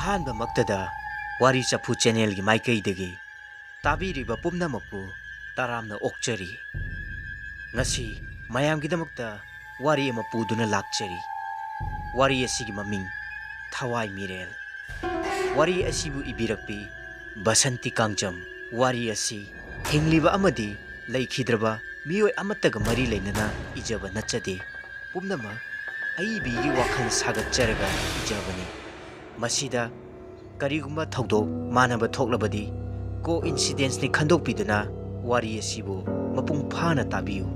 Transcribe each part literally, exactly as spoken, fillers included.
ꯑꯍꯥꯟꯕꯃꯛꯇꯗ ꯋꯥꯔꯤ ꯆꯐꯨ ꯆꯦꯅꯦꯜꯒꯤ ꯃꯥꯏꯀꯩꯗꯒꯤ ꯇꯥꯕꯤꯔꯤꯕ ꯄꯨꯝꯅꯃꯛꯄꯨ ꯇꯔꯥꯝꯅ ꯑꯣꯛꯆꯔꯤ꯫ ꯉꯁꯤ ꯃꯌꯥꯝꯒꯤꯗꯃꯛꯇ ꯋꯥꯔꯤ ꯑꯃ ꯄꯨꯗꯨꯅ ꯂꯥꯛꯆꯔꯤ꯫ ꯋꯥꯔꯤ ꯑꯁꯤꯒꯤ ꯃꯃꯤꯡ ꯊꯋꯥꯏ ꯃꯤꯔꯦꯜ꯫ ꯋꯥꯔꯤ ꯑꯁꯤꯕꯨ ꯏꯕꯤꯔꯛꯄꯤ ꯕꯁꯟꯇꯤ ꯀꯥꯡꯖꯝ꯫ ꯋꯥꯔꯤ ꯑꯁꯤ ꯍꯤꯡꯂꯤꯕ ꯑꯃꯗꯤ ꯂꯩꯈꯤꯗ꯭ꯔꯕ ꯃꯤꯑꯣꯏ ꯑꯃꯠꯇꯒ ꯃꯔꯤ ꯂꯩꯅꯅ ꯏꯖꯕ ꯅꯠꯆꯗꯦ꯫ ꯄꯨꯝꯅꯃꯛ ꯑꯏꯕꯤꯒꯤ ꯋꯥꯈꯜ ꯁꯥꯒꯠꯆꯔꯒ ꯏꯖꯕꯅꯤ꯫ ꯃꯁꯤꯗ ꯀꯔꯤꯒꯨꯝꯕ ꯊꯧꯗꯣꯛ ꯃꯥꯟꯅꯕ ꯊꯣꯛꯂꯕꯗꯤ, ꯀꯣ ꯏꯟꯁꯤꯗꯦꯟꯁꯅꯤ ꯈꯟꯗꯣꯛꯄꯤꯗꯨꯅ ꯋꯥꯔꯤ ꯑꯁꯤꯕꯨ ꯃꯄꯨꯡ ꯐꯥꯅ ꯇꯥꯕꯤꯌꯨ꯫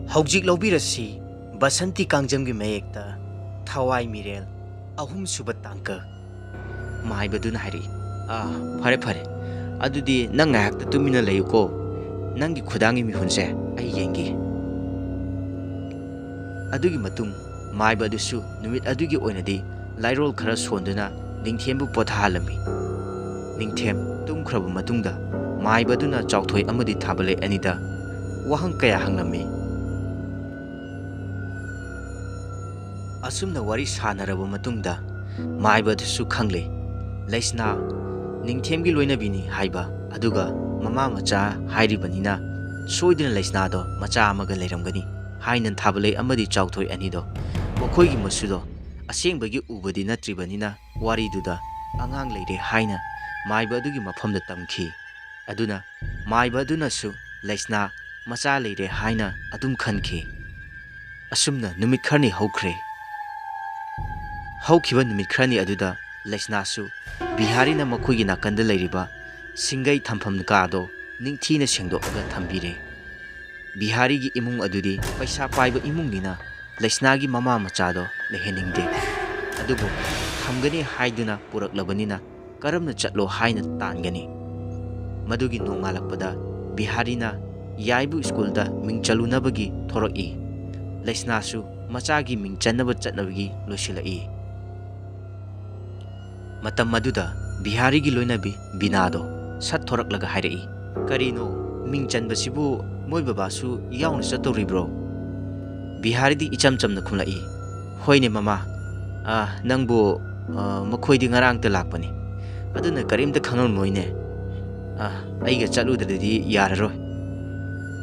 ꯍꯧꯖꯤꯛ ꯂꯧꯕꯤꯔꯁꯤ ꯕꯁꯟꯇꯤ ꯀꯥꯡꯖꯝꯒꯤ ꯃꯌꯦꯛꯇ ꯊꯋꯥꯏ ꯃꯤꯔꯦꯜ, ꯑꯍꯨꯝꯁꯨꯕ ꯇꯥꯡꯀꯛ꯫ ꯃꯥꯏꯕꯗꯨꯅ ꯍꯥꯏꯔꯛꯏ, "ꯑꯥ, ꯐꯔꯦ, ꯐꯔꯦ꯫ ꯑꯗꯨꯗꯤ ꯅꯪ ꯉꯥꯏꯍꯥꯛꯇ ꯇꯨꯃꯤꯟꯅ ꯂꯩꯌꯨꯀꯣ꯫ ꯅꯪꯒꯤ ꯈꯨꯗꯥꯡꯒꯤ ꯃꯤꯍꯨꯟꯁꯦ ꯑꯩ ꯌꯦꯡꯒꯦ꯫" ꯑꯗꯨꯒꯤ ꯃꯇꯨꯡ ꯃꯥꯏꯕ ꯑꯗꯨꯁꯨ ꯅꯨꯃꯤꯠ ꯑꯗꯨꯒꯤ ꯑꯣꯏꯅꯗꯤ ꯂꯥꯏꯔꯣꯜ ꯈꯔ ꯁꯣꯟꯗꯨꯅ ꯅꯤꯡꯊꯦꯝꯕꯨ ꯄꯣꯊꯥꯍꯜꯂꯝꯃꯤ꯫ ꯅꯤꯡꯊꯦꯝ ꯇꯨꯝꯈ꯭ꯔꯕ ꯃꯇꯨꯡꯗ ꯃꯥꯏꯕ ꯑꯗꯨꯅ ꯆꯥꯎꯊꯣꯏ ꯑꯃꯗꯤ ꯊꯥꯕꯂꯩ ꯑꯅꯤꯗ ꯋꯥꯍꯪ ꯀꯌꯥ ꯍꯪꯂꯝꯃꯤ꯫ ꯑꯁꯨꯝꯅ ꯋꯥꯔꯤ ꯁꯥꯟꯅꯔꯕ ꯃꯇꯨꯡꯗ ꯃꯥꯏꯕ ꯑꯗꯨꯁꯨ ꯈꯪꯂꯦ, ꯂꯩꯁꯅꯥ ꯅꯤꯡꯊꯦꯝꯒꯤ ꯂꯣꯏꯅꯕꯤꯅꯤ ꯍꯥꯏꯕ, ꯑꯗꯨꯒ ꯃꯃꯥ ꯃꯆꯥ ꯍꯥꯏꯔꯤꯕꯅꯤꯅ ꯁꯣꯏꯗꯅ ꯂꯩꯁꯅꯥꯗꯣ ꯃꯆꯥ ꯑꯃꯒ ꯂꯩꯔꯝꯒꯅꯤ ꯍꯥꯏꯅ ꯊꯥꯕꯂꯩ ꯑꯃꯗꯤ ꯆꯥꯎꯊꯣꯏ ꯑꯅꯤꯗꯣ ꯃꯈꯣꯏꯒꯤ ꯃꯁꯨꯗꯣ ꯑꯁꯦꯡꯕꯒꯤ ꯎꯕꯗꯤ ꯅꯠꯇ꯭ꯔꯤꯕꯅꯤꯅ ꯋꯥꯔꯤꯗꯨꯗ ꯑꯉꯥꯡ ꯂꯩꯔꯦ ꯍꯥꯏꯅ ꯃꯥꯏꯕ ꯑꯗꯨꯒꯤ ꯃꯐꯝꯗ ꯇꯝꯈꯤ꯫ ꯑꯗꯨꯅ ꯃꯥꯏꯕ ꯑꯗꯨꯅꯁꯨ ꯂꯩꯁꯅꯥ ꯃꯆꯥ ꯂꯩꯔꯦ ꯍꯥꯏꯅ ꯑꯗꯨꯝ ꯈꯟꯈꯤ꯫ ꯑꯁꯨꯝꯅ ꯅꯨꯃꯤꯠ ꯈꯔꯅꯤ ꯍꯧꯈ꯭ꯔꯦ꯫ ꯍꯧꯈꯤꯕ ꯅꯨꯃꯤꯠ ꯈꯔꯅꯤ ꯑꯗꯨꯗ ꯂꯩꯁꯅꯥꯁꯨ ꯕꯤꯍꯥꯔꯤꯅ ꯃꯈꯣꯏꯒꯤ ꯅꯥꯀꯟꯗ ꯂꯩꯔꯤꯕ ꯁꯤꯡꯒꯩ ꯊꯝꯐꯝ ꯀꯥꯗꯣ ꯅꯤꯡꯊꯤꯅ ꯁꯦꯡꯗꯣꯛꯂꯒ ꯊꯝꯕꯤꯔꯦ꯫ ꯕꯤꯍꯥꯔꯤꯒꯤ ꯏꯃꯨꯡ ꯑꯗꯨꯗꯤ ꯄꯩꯁꯥ ꯄꯥꯏꯕ ꯏꯃꯨꯡꯅꯤꯅ ꯂꯩꯁꯅꯥꯒꯤ ꯃꯃꯥ ꯃꯆꯥꯗꯣ ꯂꯩꯍꯟꯅꯤꯡꯗꯦ꯫ ꯑꯗꯨꯕꯨ ꯊꯝꯒꯅꯤ ꯍꯥꯏꯗꯨꯅ ꯄꯨꯔꯛꯂꯕꯅꯤꯅ ꯀꯔꯝꯅ ꯆꯠꯂꯣ ꯍꯥꯏꯅ ꯇꯥꯟꯒꯅꯤ? ꯃꯗꯨꯒꯤ ꯅꯣꯡꯉꯥꯜꯂꯛꯄꯗ ꯕꯤꯍꯥꯔꯤꯅ ꯌꯥꯏꯕꯨ ꯁ꯭ꯀꯨꯜꯗ ꯃꯤꯡ ꯆꯜꯂꯨꯅꯕꯒꯤ ꯊꯣꯔꯛꯏ꯫ ꯂꯩꯁꯅꯥꯁꯨ ꯃꯆꯥꯒꯤ ꯃꯤꯡ ꯆꯟꯅꯕ ꯆꯠꯅꯕꯒꯤ ꯂꯣꯏꯁꯤꯜꯂꯛꯏ꯫ ꯃꯇꯝ ꯑꯗꯨꯗ ꯕꯤꯍꯥꯔꯤꯒꯤ ꯂꯣꯏꯅꯕꯤ ꯕꯤꯅꯥꯗꯣ ꯁꯠ ꯊꯣꯔꯛꯂꯒ ꯍꯥꯏꯔꯛꯏ, "ꯀꯔꯤꯅꯣ, ꯃꯤꯡ ꯆꯟꯕꯁꯤꯕꯨ ꯃꯣꯏ ꯕꯕꯥꯁꯨ ꯌꯥꯎꯅ ꯆꯠꯇꯧꯔꯤꯕ꯭ꯔꯣ?" ꯕꯤꯍꯥꯔꯤꯗꯤ ꯏꯆꯝ ꯆꯝꯅ ꯈꯨꯝꯂꯛꯏ, "ꯍꯣꯏꯅꯦ ꯃꯃꯥ, ꯑꯥ, ꯅꯪꯕꯨ "ꯑ, ꯃꯈꯣꯏꯗꯤ ꯉꯔꯥꯡꯇ ꯂꯥꯛꯄꯅꯤ, ꯑꯗꯨꯅ ꯀꯔꯤꯝꯇ ꯈꯪꯉꯝꯂꯣꯏꯅꯦ꯫ ꯑ, ꯑꯩꯒ ꯆꯠꯂꯨꯗ꯭ꯔꯗꯤ ꯌꯥꯔꯔꯣꯏ꯫"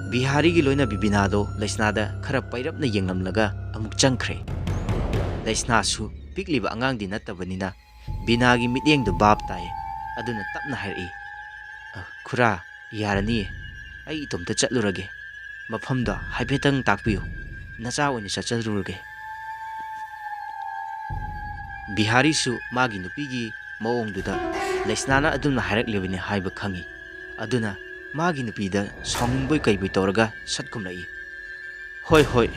ꯕꯤꯍꯥꯔꯤꯒꯤ ꯂꯣꯏꯅꯕꯤ ꯕꯤꯅꯥꯗꯣ ꯂꯩꯁꯅꯥꯗ ꯈꯔ ꯄꯩꯔꯞꯅ ꯌꯦꯡꯂꯝꯂꯒ ꯑꯃꯨꯛ ꯆꯪꯈ꯭ꯔꯦ꯫ ꯂꯩꯁꯅꯥꯁꯨ ꯄꯤꯛꯂꯤꯕ ꯑꯉꯥꯡꯗꯤ ꯅꯠꯇꯕꯅꯤꯅ ꯕꯤꯅꯥꯒꯤ ꯃꯤꯠꯌꯦꯡꯗꯨ ꯚꯥꯞ ꯇꯥꯏ꯫ ꯑꯗꯨꯅ ꯇꯞꯅ ꯍꯥꯏꯔꯛꯏ, "ꯑ, ꯈꯨꯔꯥ, ꯌꯥꯔꯅꯤꯌꯦ, ꯑꯩ ꯏꯇꯣꯝꯇ ꯆꯠꯂꯨꯔꯒꯦ꯫ ꯃꯐꯝꯗꯣ ꯍꯥꯏꯐꯦꯠꯇꯪ ꯇꯥꯛꯄꯤꯌꯨ, ꯅꯆꯥ ꯑꯣꯏꯅ ꯆꯠꯆꯔꯨꯔꯒꯦ꯫" ꯕꯤꯍꯥꯔꯤꯁꯨ ꯃꯥꯒꯤ ꯅꯨꯄꯤꯒꯤ ꯃꯑꯣꯡꯗꯨꯗ ꯂꯩꯁꯅꯥꯅ ꯑꯗꯨꯝꯅ ꯍꯥꯏꯔꯛꯂꯤꯕꯅꯤ ꯍꯥꯏꯕ ꯈꯪꯏ꯫ ꯑꯗꯨꯅ ꯃꯥꯒꯤ ꯅꯨꯄꯤꯗ ꯁꯥꯎꯅꯤꯡꯕꯣꯏ ꯀꯩꯕꯣꯏ ꯇꯧꯔꯒ ꯁꯠ ꯈꯨꯝꯂꯛꯏ, "ꯍꯣꯏ, ꯍꯣꯏ,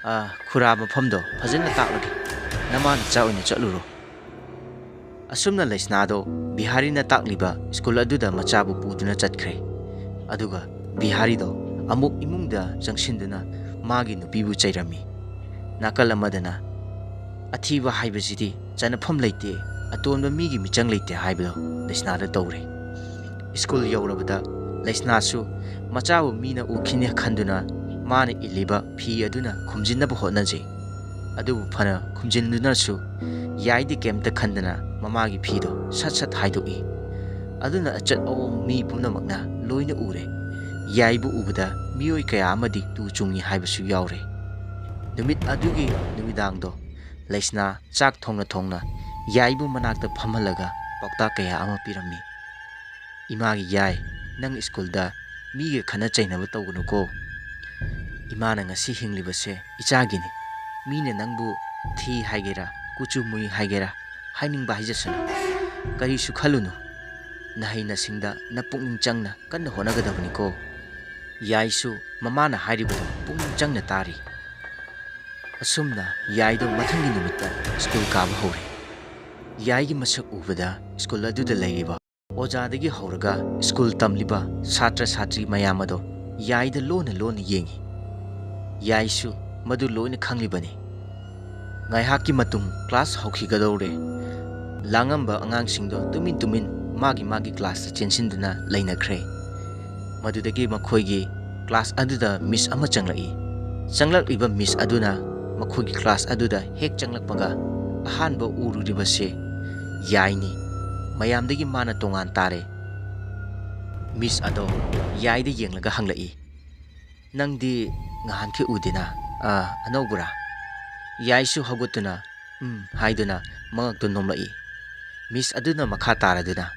ꯑ, ꯈꯨꯔꯥ, ꯃꯐꯝꯗꯣ ꯐꯖꯅ ꯇꯥꯛꯂꯒꯦ, ꯅꯃꯥ ꯅꯆꯥ ꯑꯣꯏꯅ ꯆꯠꯂꯨꯔꯣ꯫" ꯑꯁꯨꯝꯅ ꯂꯩꯁꯅꯥꯗꯣ ꯕꯤꯍꯥꯔꯤꯅ ꯇꯥꯛꯂꯤꯕ ꯁ꯭ꯀꯨꯜ ꯑꯗꯨꯗ ꯃꯆꯥꯕꯨ ꯄꯨꯗꯨꯅ ꯆꯠꯈ꯭ꯔꯦ꯫ ꯑꯗꯨꯒ ꯕꯤꯍꯥꯔꯤꯗꯣ ꯑꯃꯨꯛ ꯏꯃꯨꯡꯗ ꯆꯪꯁꯤꯟꯗꯨꯅ ꯃꯥꯒꯤ ꯅꯨꯄꯤꯕꯨ ꯆꯩꯔꯝꯃꯤ꯫ ꯅꯥꯀꯜ ꯑꯃꯗꯅ, "ꯑꯊꯤꯕ ꯍꯥꯏꯕꯁꯤꯗꯤ ꯆꯟꯅꯐꯝ ꯂꯩꯇꯦ, ꯑꯇꯣꯟꯕ ꯃꯤꯒꯤ ꯃꯤꯆꯪ ꯂꯩꯇꯦ" ꯍꯥꯏꯕꯗꯣ ꯂꯩꯁꯅꯥꯗ ꯇꯧꯔꯦ꯫ ꯁ꯭ꯀꯨꯜ ꯌꯧꯔꯕꯗ ꯂꯩꯁꯅꯥꯁꯨ ꯃꯆꯥꯕꯨ ꯃꯤꯅ ꯎꯈꯤꯅꯤ ꯈꯟꯗꯨꯅ ꯃꯥꯅ ꯏꯜꯂꯤꯕ ꯐꯤ ꯑꯗꯨꯅ ꯈꯨꯝꯖꯤꯟꯅꯕ ꯍꯣꯠꯅꯖꯩ꯫ ꯑꯗꯨꯕꯨ ꯐꯅ ꯈꯨꯝꯖꯤꯟꯗꯨꯅꯁꯨ ꯌꯥꯏꯗꯤ ꯀꯩꯝꯇ ꯈꯟꯗꯅ ꯃꯃꯥꯒꯤ ꯐꯤꯗꯣ ꯁꯠ ꯁꯠ ꯍꯥꯏꯗꯣꯛꯏ꯫ ꯑꯗꯨꯅ ꯑꯆꯠ ꯑꯋꯣꯡ ꯃꯤ ꯄꯨꯝꯅꯃꯛꯅ ꯂꯣꯏꯅ ꯎꯔꯦ꯫ ꯌꯥꯏꯕꯨ ꯎꯕꯗ ꯃꯤꯑꯣꯏ ꯀꯌꯥ ꯑꯃꯗꯤ ꯇꯨ ꯆꯨꯡꯏ ꯍꯥꯏꯕꯁꯨ ꯌꯥꯎꯔꯦ꯫ ꯅꯨꯃꯤꯠ ꯑꯗꯨꯒꯤ ꯅꯨꯃꯤꯗꯥꯡꯗꯣ ꯂꯩꯁꯅꯥ ꯆꯥꯛ ꯊꯣꯡꯅ ꯊꯣꯡꯅ ꯌꯥꯏꯕꯨ ꯃꯅꯥꯛꯇ ꯐꯝꯍꯜꯂꯒ ꯄꯥꯎꯇꯥꯛ ꯀꯌꯥ ꯑꯃ ꯄꯤꯔꯝꯃꯤ꯫ "ꯏꯃꯥꯒꯤ ꯌꯥꯏ, ꯅꯪ ꯁ꯭ꯀꯨꯜꯗ ꯃꯤꯒ ꯈꯠꯅ ꯆꯩꯅꯕ ꯇꯧꯒꯅꯨꯀꯣ꯫ ꯏꯃꯥꯅ ꯉꯁꯤ ꯍꯤꯡꯂꯤꯕꯁꯦ ꯏꯆꯥꯒꯤꯅꯤ꯫ ꯃꯤꯅ ꯅꯪꯕꯨ ꯊꯤ ꯍꯥꯏꯒꯦꯔꯥ, ꯀꯨꯆꯨ ꯃꯨꯏ ꯍꯥꯏꯒꯦꯔꯥ, ꯍꯥꯏꯅꯤꯡꯕ ꯍꯥꯏꯖꯁꯅꯨ꯫ ꯀꯔꯤꯁꯨ ꯈꯜꯂꯨꯅꯨ꯫ ꯅꯍꯩ ꯅꯁꯤꯡꯗ ꯅꯄꯨꯛꯅꯤꯡ ꯆꯪꯅ ꯀꯟꯅ ꯍꯣꯠꯅꯒꯗꯕꯅꯤꯀꯣ꯫" ꯌꯥꯏꯁꯨ ꯃꯃꯥꯅ ꯍꯥꯏꯔꯤꯕꯗꯨ ꯄꯨꯛꯅꯤꯡ ꯆꯪꯅ ꯇꯥꯔꯤ꯫ ꯑꯁꯨꯝꯅ ꯌꯥꯏꯗꯣ ꯃꯊꯪꯒꯤ ꯅꯨꯃꯤꯠꯇ ꯁ꯭ꯀꯨꯜ ꯀꯥꯕ ꯍꯧꯔꯦ꯫ ꯌꯥꯏꯒꯤ ꯃꯁꯛ ꯎꯕꯗ ꯁ꯭ꯀꯨꯜ ꯑꯗꯨꯗ ꯂꯩꯔꯤꯕ ꯑꯣꯖꯥꯗꯒꯤ ꯍꯧꯔꯒ ꯁ꯭ꯀꯨꯜ ꯇꯝꯂꯤꯕ ꯁꯥꯇ꯭ꯔ ꯁꯥꯇ꯭ꯔꯤ ꯃꯌꯥꯝ ꯑꯗꯣ ꯌꯥꯏꯗ ꯂꯣꯟꯅ ꯂꯣꯟꯅ ꯌꯦꯡꯉꯤ꯫ ꯌꯥꯏꯁꯨ ꯃꯗꯨ ꯂꯣꯏꯅ ꯈꯪꯂꯤꯕꯅꯤ꯫ ꯉꯥꯏꯍꯥꯛꯀꯤ ꯃꯇꯨꯡ ꯀ꯭ꯂꯥꯁ ꯍꯧꯈꯤꯒꯗꯧꯔꯦ꯫ ꯂꯥꯡꯉꯝꯕ ꯑꯉꯥꯡꯁꯤꯡꯗꯣ ꯇꯨꯃꯤꯟ ꯇꯨꯃꯤꯟ ꯃꯥꯒꯤ ꯃꯥꯒꯤ ꯀ꯭ꯂꯥꯁꯇ ꯆꯦꯟꯁꯤꯟꯗꯨꯅ ꯂꯩꯅꯈ꯭ꯔꯦ꯫ ꯃꯗꯨꯗꯒꯤ ꯃꯈꯣꯏꯒꯤ ꯀ꯭ꯂꯥꯁ ꯑꯗꯨꯗ ꯃꯤꯁ ꯑꯃ ꯆꯪꯂꯛꯏ꯫ ꯆꯪꯂꯛꯂꯤꯕ ꯃꯤꯁ ꯑꯗꯨꯅ ꯃꯈꯣꯏꯒꯤ ꯀ꯭ꯂꯥꯁ ꯑꯗꯨꯗ ꯍꯦꯛ ꯆꯪꯂꯛꯄꯒ, ꯑꯍꯥꯟꯕ ꯎꯔꯨꯔꯤꯕꯁꯦ ꯌꯥꯏꯅꯤ꯫ ꯃꯌꯥꯝꯗꯒꯤ ꯃꯥꯅ ꯇꯣꯉꯥꯟ ꯇꯥꯔꯦ꯫ ꯃꯤꯁ ꯑꯗꯣ ꯌꯥꯏꯗ ꯌꯦꯡꯂꯒ ꯍꯪꯂꯛꯏ, "ꯅꯪꯗꯤ ꯉꯍꯥꯟꯈꯩ ꯎꯗꯦꯅ, ꯑꯥ, ꯑꯅꯧꯕꯔꯥ?" ꯌꯥꯏꯁꯨ ꯍꯧꯒꯠꯇꯨꯅ "ꯎꯝ" ꯍꯥꯏꯗꯨꯅ ꯃꯉꯛꯇꯨ ꯅꯣꯝꯂꯛꯏ꯫ ꯃꯤꯁ ꯑꯗꯨꯅ ꯃꯈꯥ ꯇꯥꯔꯗꯨꯅ,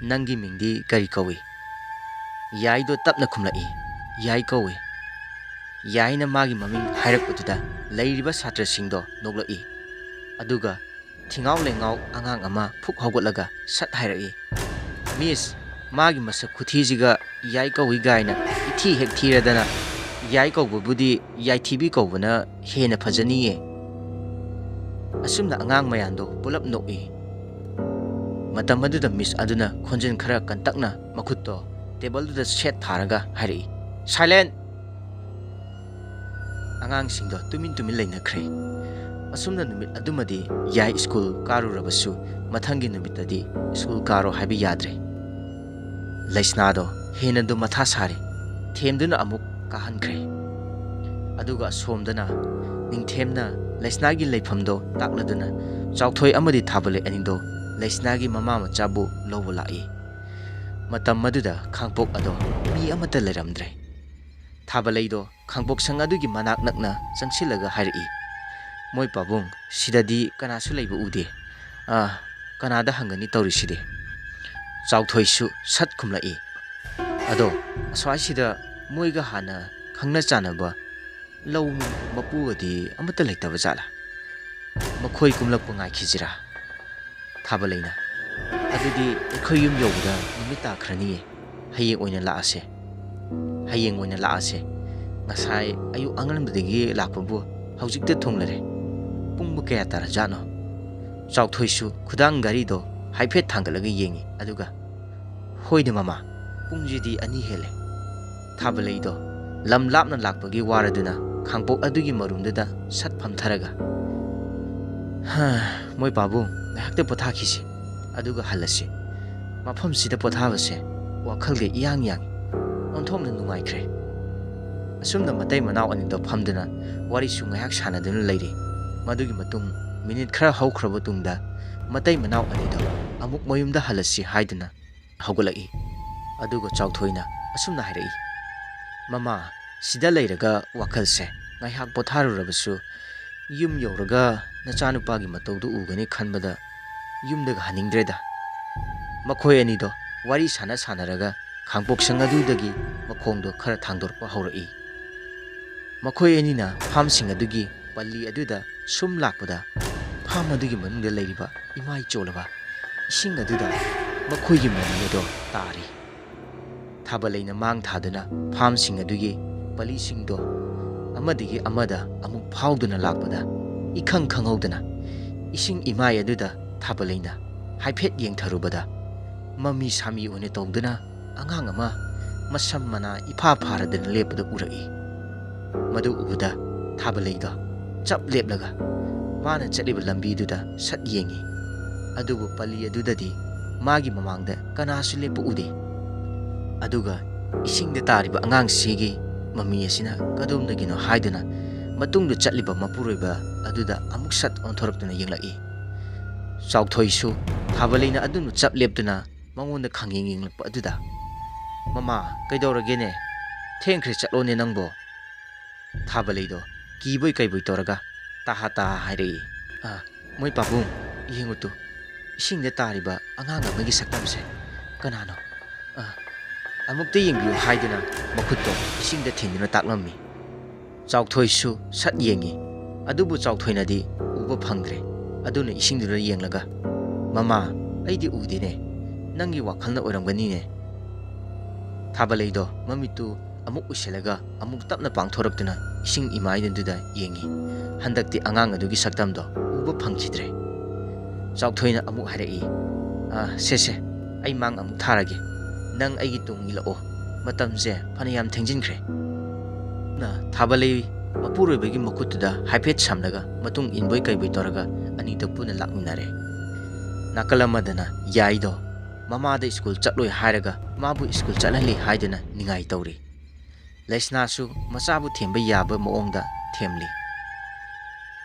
"ꯅꯪꯒꯤ ꯃꯤꯡꯗꯤ ꯀꯔꯤ ꯀꯧꯏ?" ꯌꯥꯏꯗꯣ ꯇꯞꯅ ꯈꯨꯝꯂꯛꯏ, "ꯌꯥꯏ ꯀꯧꯏ"꯫ ꯌꯥꯏꯅ ꯃꯥꯒꯤ ꯃꯃꯤꯡ ꯍꯥꯏꯔꯛꯄꯗꯨꯗ ꯂꯩꯔꯤꯕ ꯁꯥꯇ꯭ꯔꯁꯤꯡꯗꯣ ꯅꯣꯛꯂꯛꯏ꯫ ꯑꯗꯨꯒ ꯊꯤꯉꯥꯎ ꯂꯩꯉꯥꯎ ꯑꯉꯥꯡ ꯑꯃ ꯐꯨꯛ ꯍꯧꯒꯠꯂꯒ ꯁꯠ ꯍꯥꯏꯔꯛꯏ, "ꯃꯤꯁ, ꯃꯥꯒꯤ ꯃꯁꯛ ꯈꯨꯊꯤꯁꯤꯒ ꯌꯥꯏ ꯀꯧꯏ ꯒꯥꯏꯅ ꯏꯊꯤ ꯍꯦꯛ ꯊꯤꯔꯗꯅ, ꯌꯥꯏ ꯀꯧꯕꯕꯨꯗꯤ ꯌꯥꯏꯊꯤꯕꯤ ꯀꯧꯕꯅ ꯍꯦꯟꯅ ꯐꯖꯅꯤꯌꯦ"꯫ ꯑꯁꯨꯝꯅ ꯑꯉꯥꯡ ꯃꯌꯥꯝꯗꯣ ꯄꯨꯂꯞ ꯅꯣꯛꯏ꯫ ꯃꯇꯝ ꯑꯗꯨꯗ ꯃꯤꯁ ꯑꯗꯨꯅ ꯈꯣꯟꯖꯦꯜ ꯈꯔ ꯀꯟꯇꯛꯅ ꯃꯈꯨꯠꯇꯣ ꯇꯦꯕꯜꯗꯨꯗ ꯁꯦꯠ ꯊꯥꯔꯒ ꯍꯥꯏꯔꯛꯏ, "ꯁꯥꯏꯂꯦꯟ!" ꯑꯉꯥꯡꯁꯤꯡꯗꯣ ꯇꯨꯃꯤꯟ ꯇꯨꯃꯤꯟ ꯂꯩꯅꯈ꯭ꯔꯦ꯫ ꯑꯁꯨꯝꯅ ꯅꯨꯃꯤꯠ ꯑꯗꯨꯃꯗꯤ ꯌꯥꯏ ꯁ꯭ꯀꯨꯜ ꯀꯥꯔꯨꯔꯕꯁꯨ, ꯃꯊꯪꯒꯤ ꯅꯨꯃꯤꯠꯇꯗꯤ ꯁ꯭ꯀꯨꯜ ꯀꯥꯔꯣ ꯍꯥꯏꯕ ꯌꯥꯗ꯭ꯔꯦ꯫ ꯂꯩꯁꯅꯥꯗꯣ ꯍꯦꯟꯅꯗꯨ ꯃꯊꯥ ꯁꯥꯔꯦ꯫ ꯊꯦꯝꯗꯨꯅ ꯑꯃꯨꯛ ꯀꯥꯍꯟꯈ꯭ꯔꯦ꯫ ꯑꯗꯨꯒ ꯑꯁꯣꯝꯗꯅ ꯅꯤꯡꯊꯦꯝꯅ ꯂꯩꯁꯅꯥꯒꯤ ꯂꯩꯐꯝꯗꯣ ꯇꯥꯛꯂꯗꯨꯅ ꯆꯥꯎꯊꯣꯏ ꯑꯃꯗꯤ ꯊꯥꯕꯂꯩ ꯑꯅꯤꯗꯣ ꯂꯩꯁꯅꯥꯒꯤ ꯃꯃꯥ ꯃꯆꯥꯕꯨ ꯂꯧꯕ ꯂꯥꯛꯏ꯫ ꯃꯇꯝ ꯑꯗꯨꯗ ꯈꯥꯡꯄꯣꯛ ꯑꯗꯣ ꯃꯤ ꯑꯃꯠꯇ ꯂꯩꯔꯝꯗ꯭ꯔꯦ꯫ ꯊꯥꯕꯂꯩꯗꯣ ꯈꯥꯡꯄꯣꯛ ꯁꯪ ꯑꯗꯨꯒꯤ ꯃꯅꯥꯛ ꯅꯛꯅ ꯆꯪꯁꯤꯜꯂꯒ ꯍꯥꯏꯔꯛꯏ, "ꯃꯣꯏ ꯄꯥꯕꯨꯡ, ꯁꯤꯗꯗꯤ ꯀꯅꯥꯁꯨ ꯂꯩꯕ ꯎꯗꯦ꯫ ꯑꯥ, ꯀꯅꯥꯗ ꯍꯪꯒꯅꯤ ꯇꯧꯔꯤꯁꯤꯗꯤ?" ꯆꯥꯎꯊꯣꯏꯁꯨ ꯁꯠ ꯈꯨꯝꯂꯛꯏ, "ꯑꯗꯣ, ꯑꯁ꯭ꯋꯥꯏꯁꯤꯗ ꯃꯣꯏꯒ ꯍꯥꯟꯅ ꯈꯪꯅ ꯆꯥꯟꯅꯕ ꯂꯧ ꯃꯄꯨꯒꯗꯤ ꯑꯃꯠꯇ ꯂꯩꯇꯕ ꯖꯥꯠꯂꯥ? ꯃꯈꯣꯏ ꯀꯨꯝꯂꯛꯄ ꯉꯥꯏꯈꯤꯁꯤꯔꯥ?" ꯊꯥꯕꯂꯩꯅ, "ꯑꯗꯨꯗꯤ ꯑꯩꯈꯣꯏ ꯌꯨꯝ ꯌꯧꯕꯗ ꯅꯨꯃꯤꯠ ꯇꯥꯈ꯭ꯔꯅꯤꯌꯦ꯫ ꯍꯌꯦꯡ ꯑꯣꯏꯅ ꯂꯥꯛꯑꯁꯦ꯫ ꯍꯌꯦꯡ ꯑꯣꯏꯅ ꯂꯥꯛꯑꯁꯦ꯫ ꯉꯁꯥꯏ ꯑꯌꯨꯛ ꯑꯉꯟꯕꯗꯒꯤ ꯂꯥꯛꯄꯕꯨ ꯍꯧꯖꯤꯛꯇ ꯊꯨꯡꯂꯔꯦ꯫ ꯄꯨꯡꯕꯨ ꯀꯌꯥ ꯇꯥꯔꯖꯥꯠꯅꯣ?" ꯆꯥꯎꯊꯣꯏꯁꯨ ꯈꯨꯗꯥꯡ ꯘꯔꯤꯗꯣ ꯍꯥꯏꯐꯦꯠ ꯊꯥꯡꯒꯠꯂꯒ ꯌꯦꯡꯉꯤ꯫ ꯑꯗꯨꯒ, "ꯍꯣꯏꯅꯦ ꯃꯃꯥ, ꯄꯨꯡꯁꯤꯗꯤ ꯑꯅꯤ ꯍꯦꯜꯂꯦ"꯫ ꯊꯥꯕꯂꯩꯗꯣ ꯂꯝ ꯂꯥꯞꯅ ꯂꯥꯛꯄꯒꯤ ꯋꯥꯔꯗꯨꯅ ꯈꯥꯡꯄꯣꯛ ꯑꯗꯨꯒꯤ ꯃꯔꯨꯝꯗꯨꯗ ꯁꯠ ꯐꯝꯊꯔꯒ, "ꯍꯥ, ꯃꯣꯏ ꯄꯥꯕꯨꯡ, ꯉꯥꯏꯍꯥꯛꯇ ꯄꯣꯊꯥꯈꯤꯁꯤ, ꯑꯗꯨꯒ ꯍꯜꯂꯁꯤ꯫ ꯃꯐꯝꯁꯤꯗ ꯄꯣꯊꯥꯕꯁꯦ ꯋꯥꯈꯜꯒ ꯏꯌꯥꯡ ꯌꯥꯡꯏ꯫ ꯑꯣꯟꯊꯣꯛꯅ ꯅꯨꯡꯉꯥꯏꯈ꯭ꯔꯦ"꯫ ꯑꯁꯨꯝꯅ ꯃꯇꯩ ꯃꯅꯥꯎ ꯑꯅꯤꯗꯣ ꯐꯝꯗꯨꯅ ꯋꯥꯔꯤꯁꯨ ꯉꯥꯏꯍꯥꯛ ꯁꯥꯟꯅꯗꯨꯅ ꯂꯩꯔꯤ꯫ ꯃꯗꯨꯒꯤ ꯃꯇꯨꯡ ꯃꯤꯅꯤꯠ ꯈꯔ ꯍꯧꯈ꯭ꯔꯕ ꯇꯨꯡꯗ ꯃꯇꯩ ꯃꯅꯥꯎ ꯑꯅꯤꯗꯣ ꯑꯃꯨꯛ ꯃꯌꯨꯝꯗ ꯍꯜꯂꯁꯤ ꯍꯥꯏꯗꯨꯅ ꯍꯧꯒꯠꯂꯛꯏ꯫ ꯑꯗꯨꯒ ꯆꯥꯎꯊꯣꯏꯅ ꯑꯁꯨꯝꯅ ꯍꯥꯏꯔꯛꯏ, "ꯃꯃꯥ, ꯁꯤꯗ ꯂꯩꯔꯒ ꯋꯥꯈꯜꯁꯦ ꯉꯥꯏꯍꯥꯛ ꯄꯣꯊꯥꯔꯨꯔꯕꯁꯨ ꯌꯨꯝ ꯌꯧꯔꯒ ꯅꯆꯥꯅꯨꯄꯥꯒꯤ ꯃꯇꯧꯗꯨ ꯎꯒꯅꯤ ꯈꯟꯕꯗ ꯌꯨꯝꯗꯒ ꯍꯟꯅꯤꯡꯗ꯭ꯔꯦꯗ꯫" ꯃꯈꯣꯏ ꯑꯅꯤꯗꯣ ꯋꯥꯔꯤ ꯁꯥꯟꯅ ꯁꯥꯟꯅꯔꯒ ꯈꯥꯡꯄꯣꯛꯁꯪ ꯑꯗꯨꯗꯒꯤ ꯃꯈꯣꯡꯗꯣ ꯈꯔ ꯊꯥꯡꯗꯣꯔꯛꯄ ꯍꯧꯔꯛꯏ꯫ ꯃꯈꯣꯏ ꯑꯅꯤꯅ ꯐꯥꯝꯁꯤꯡ ꯑꯗꯨꯒꯤ ꯄꯜꯂꯤ ꯑꯗꯨꯗ ꯁꯨꯝ ꯂꯥꯛꯄꯗ, ꯐꯥꯝ ꯑꯗꯨꯒꯤ ꯃꯅꯨꯡꯗ ꯂꯩꯔꯤꯕ ꯏꯃꯥꯏ ꯆꯣꯜꯂꯕ ꯏꯁꯤꯡ ꯑꯗꯨꯗ ꯃꯈꯣꯏꯒꯤ ꯃꯃꯤ ꯑꯗꯣ ꯇꯥꯔꯤ꯫ ꯊꯥꯕꯂꯩꯅ ꯃꯥꯡ ꯊꯥꯗꯨꯅ ꯐꯥꯝꯁꯤꯡ ꯑꯗꯨꯒꯤ ꯄꯂꯤꯁꯤꯡꯗꯣ ꯑꯃꯗꯒꯤ ꯑꯃꯗ ꯑꯃꯨꯛ ꯐꯥꯎꯗꯨꯅ ꯂꯥꯛꯄꯗ, ꯏꯈꯪ ꯈꯪꯍꯧꯗꯅ ꯏꯁꯤꯡ ꯏꯃꯥꯏ ꯑꯗꯨꯗ ꯊꯥꯕꯂꯩꯅ ꯍꯥꯏꯐꯦꯠ ꯌꯦꯡꯊꯔꯨꯕꯗ, ꯃꯃꯤ ꯁꯥꯃꯤ ꯑꯣꯏꯅ ꯇꯧꯗꯨꯅ ꯑꯉꯥꯡ ꯑꯃ ꯃꯁꯝ ꯃꯅꯥ ꯏꯐꯥ ꯐꯥꯔꯗꯅ ꯂꯦꯞꯄꯗ ꯎꯔꯛꯏ꯫ ꯃꯗꯨ ꯎꯕꯗ ꯊꯥꯕꯂꯩꯗꯣ ꯆꯞ ꯂꯦꯞꯂꯒ ꯃꯥꯅ ꯆꯠꯂꯤꯕ ꯂꯝꯕꯤꯗꯨꯗ ꯁꯠ ꯌꯦꯡꯉꯤ꯫ ꯑꯗꯨꯕꯨ ꯄꯜꯂꯤ ꯑꯗꯨꯗꯗꯤ ꯃꯥꯒꯤ ꯃꯃꯥꯡꯗ ꯀꯅꯥꯁꯨ ꯂꯦꯞꯄ ꯎꯗꯦ꯫ ꯑꯗꯨꯒ ꯏꯁꯤꯡꯗ ꯇꯥꯔꯤꯕ ꯑꯉꯥꯡꯁꯤꯒꯤ ꯃꯃꯤ ꯑꯁꯤꯅ ꯀꯗꯣꯝꯗꯒꯤꯅꯣ ꯍꯥꯏꯗꯨꯅ ꯃꯇꯨꯡꯗ ꯆꯠꯂꯤꯕ ꯃꯄꯨꯔꯣꯏꯕ ꯑꯗꯨꯗ ꯑꯃꯨꯛ ꯁꯠ ꯑꯣꯟꯊꯣꯔꯛꯇꯨꯅ ꯌꯦꯡꯂꯛꯏ꯫ ꯆꯥꯎꯊꯣꯏꯁꯨ ꯊꯥꯕꯂꯩꯅ ꯑꯗꯨꯝ ꯆꯞ ꯂꯦꯞꯇꯨꯅ ꯃꯉꯣꯟꯗ ꯈꯪꯌꯦꯡ ꯌꯦꯡꯂꯛꯄ ꯑꯗꯨꯗ, "ꯃꯃꯥ, ꯀꯩꯗꯧꯔꯒꯦꯅꯦ? ꯊꯦꯡꯈ꯭ꯔꯦ, ꯆꯠꯂꯣꯅꯦ ꯅꯪꯕꯣ?" ꯊꯥꯕꯂꯩꯗꯣ ꯀꯤꯕꯣꯏ ꯀꯩꯕꯣꯏ ꯇꯧꯔꯒ ꯇꯥꯍꯥ ꯇꯥꯍꯥ ꯍꯥꯏꯔꯛꯏ꯫ "ꯑ, ꯃꯣꯏ ꯄꯥꯕꯨꯡ, ꯌꯦꯡꯉꯨ ꯇꯨ, ꯏꯁꯤꯡꯗ ꯇꯥꯔꯤꯕ ꯑꯉꯥꯡ ꯑꯃꯒꯤ ꯁꯛꯇꯝꯁꯦ ꯀꯅꯥꯅꯣ? ꯑ, ꯑꯃꯨꯛꯇ ꯌꯦꯡꯕꯤꯌꯨ" ꯍꯥꯏꯗꯨꯅ ꯃꯈꯨꯠꯇꯣ ꯏꯁꯤꯡꯗ ꯊꯤꯟꯗꯨꯅ ꯇꯥꯛꯂꯝꯃꯤ꯫ ꯆꯥꯎꯊꯣꯏꯁꯨ ꯁꯠ ꯌꯦꯡꯉꯤ꯫ ꯑꯗꯨꯕꯨ ꯆꯥꯎꯊꯣꯏꯅꯗꯤ ꯎꯕ ꯐꯪꯗ꯭ꯔꯦ꯫ ꯑꯗꯨꯅ ꯏꯁꯤꯡꯗꯨꯗ ꯌꯦꯡꯂꯒ, "ꯃꯃꯥ, ꯑꯩꯗꯤ ꯎꯗꯦꯅꯦ꯫ ꯅꯪꯒꯤ ꯋꯥꯈꯜꯅ ꯑꯣꯏꯔꯝꯒꯅꯤꯅꯦ꯫" ꯊꯥꯕꯂꯩꯗꯣ ꯃꯃꯤꯠꯇꯨ ꯑꯃꯨꯛ ꯎꯏꯁꯤꯜꯂꯒ ꯑꯃꯨꯛ ꯇꯞꯅ ꯄꯥꯡꯊꯣꯔꯛꯇꯨꯅ ꯏꯁꯤꯡ ꯏꯃꯥꯏꯗꯨꯗ ꯌꯦꯡꯉꯤ꯫ ꯍꯟꯗꯛꯇꯤ ꯑꯉꯥꯡ ꯑꯗꯨꯒꯤ ꯁꯛꯇꯝꯗꯣ ꯎꯕ ꯐꯪꯈꯤꯗ꯭ꯔꯦ꯫ ꯆꯥꯎꯊꯣꯏꯅ ꯑꯃꯨꯛ ꯍꯥꯏꯔꯛꯏ, "ꯑ, ꯁꯦ, ꯁꯦ, ꯑꯩ ꯃꯥꯡ ꯑꯃꯨꯛ ꯊꯥꯔꯒꯦ꯫ ꯅꯪ ꯑꯩꯒꯤ ꯇꯨꯡ ꯏꯜꯂꯛꯑꯣ꯫ ꯃꯇꯝꯁꯦ ꯐꯅꯌꯥꯝ ꯊꯦꯡꯖꯤꯟꯈ꯭ꯔꯦ꯫" ꯅ ꯊꯥꯕꯂꯩ ꯃꯄꯨꯔꯣꯏꯕꯒꯤ ꯃꯈꯨꯠꯇꯨꯗ ꯍꯥꯏꯐꯦꯠ ꯁꯝꯂꯒ ꯃꯇꯨꯡ ꯏꯟꯕꯣꯏ ꯀꯩꯕꯣꯏ ꯇꯧꯔꯒ ꯑꯅꯤꯗꯣ ꯄꯨꯟꯅ ꯂꯥꯛꯃꯤꯟꯅꯔꯦ꯫ ꯅꯥꯀꯜ ꯑꯃꯗꯅ ꯌꯥꯏꯗꯣ ꯃꯃꯥꯗ ꯁ꯭ꯀꯨꯜ ꯆꯠꯂꯣꯏ ꯍꯥꯏꯔꯒ ꯃꯥꯕꯨ ꯁ꯭ꯀꯨꯜ ꯆꯠꯍꯜꯂꯤ ꯍꯥꯏꯗꯨꯅ ꯅꯤꯡꯉꯥꯏ ꯇꯧꯔꯤ꯫ ꯂꯩꯁꯅꯥꯁꯨ ꯃꯆꯥꯕꯨ ꯊꯦꯝꯕ ꯌꯥꯕ ꯃꯑꯣꯡꯗ ꯊꯦꯝꯂꯤ꯫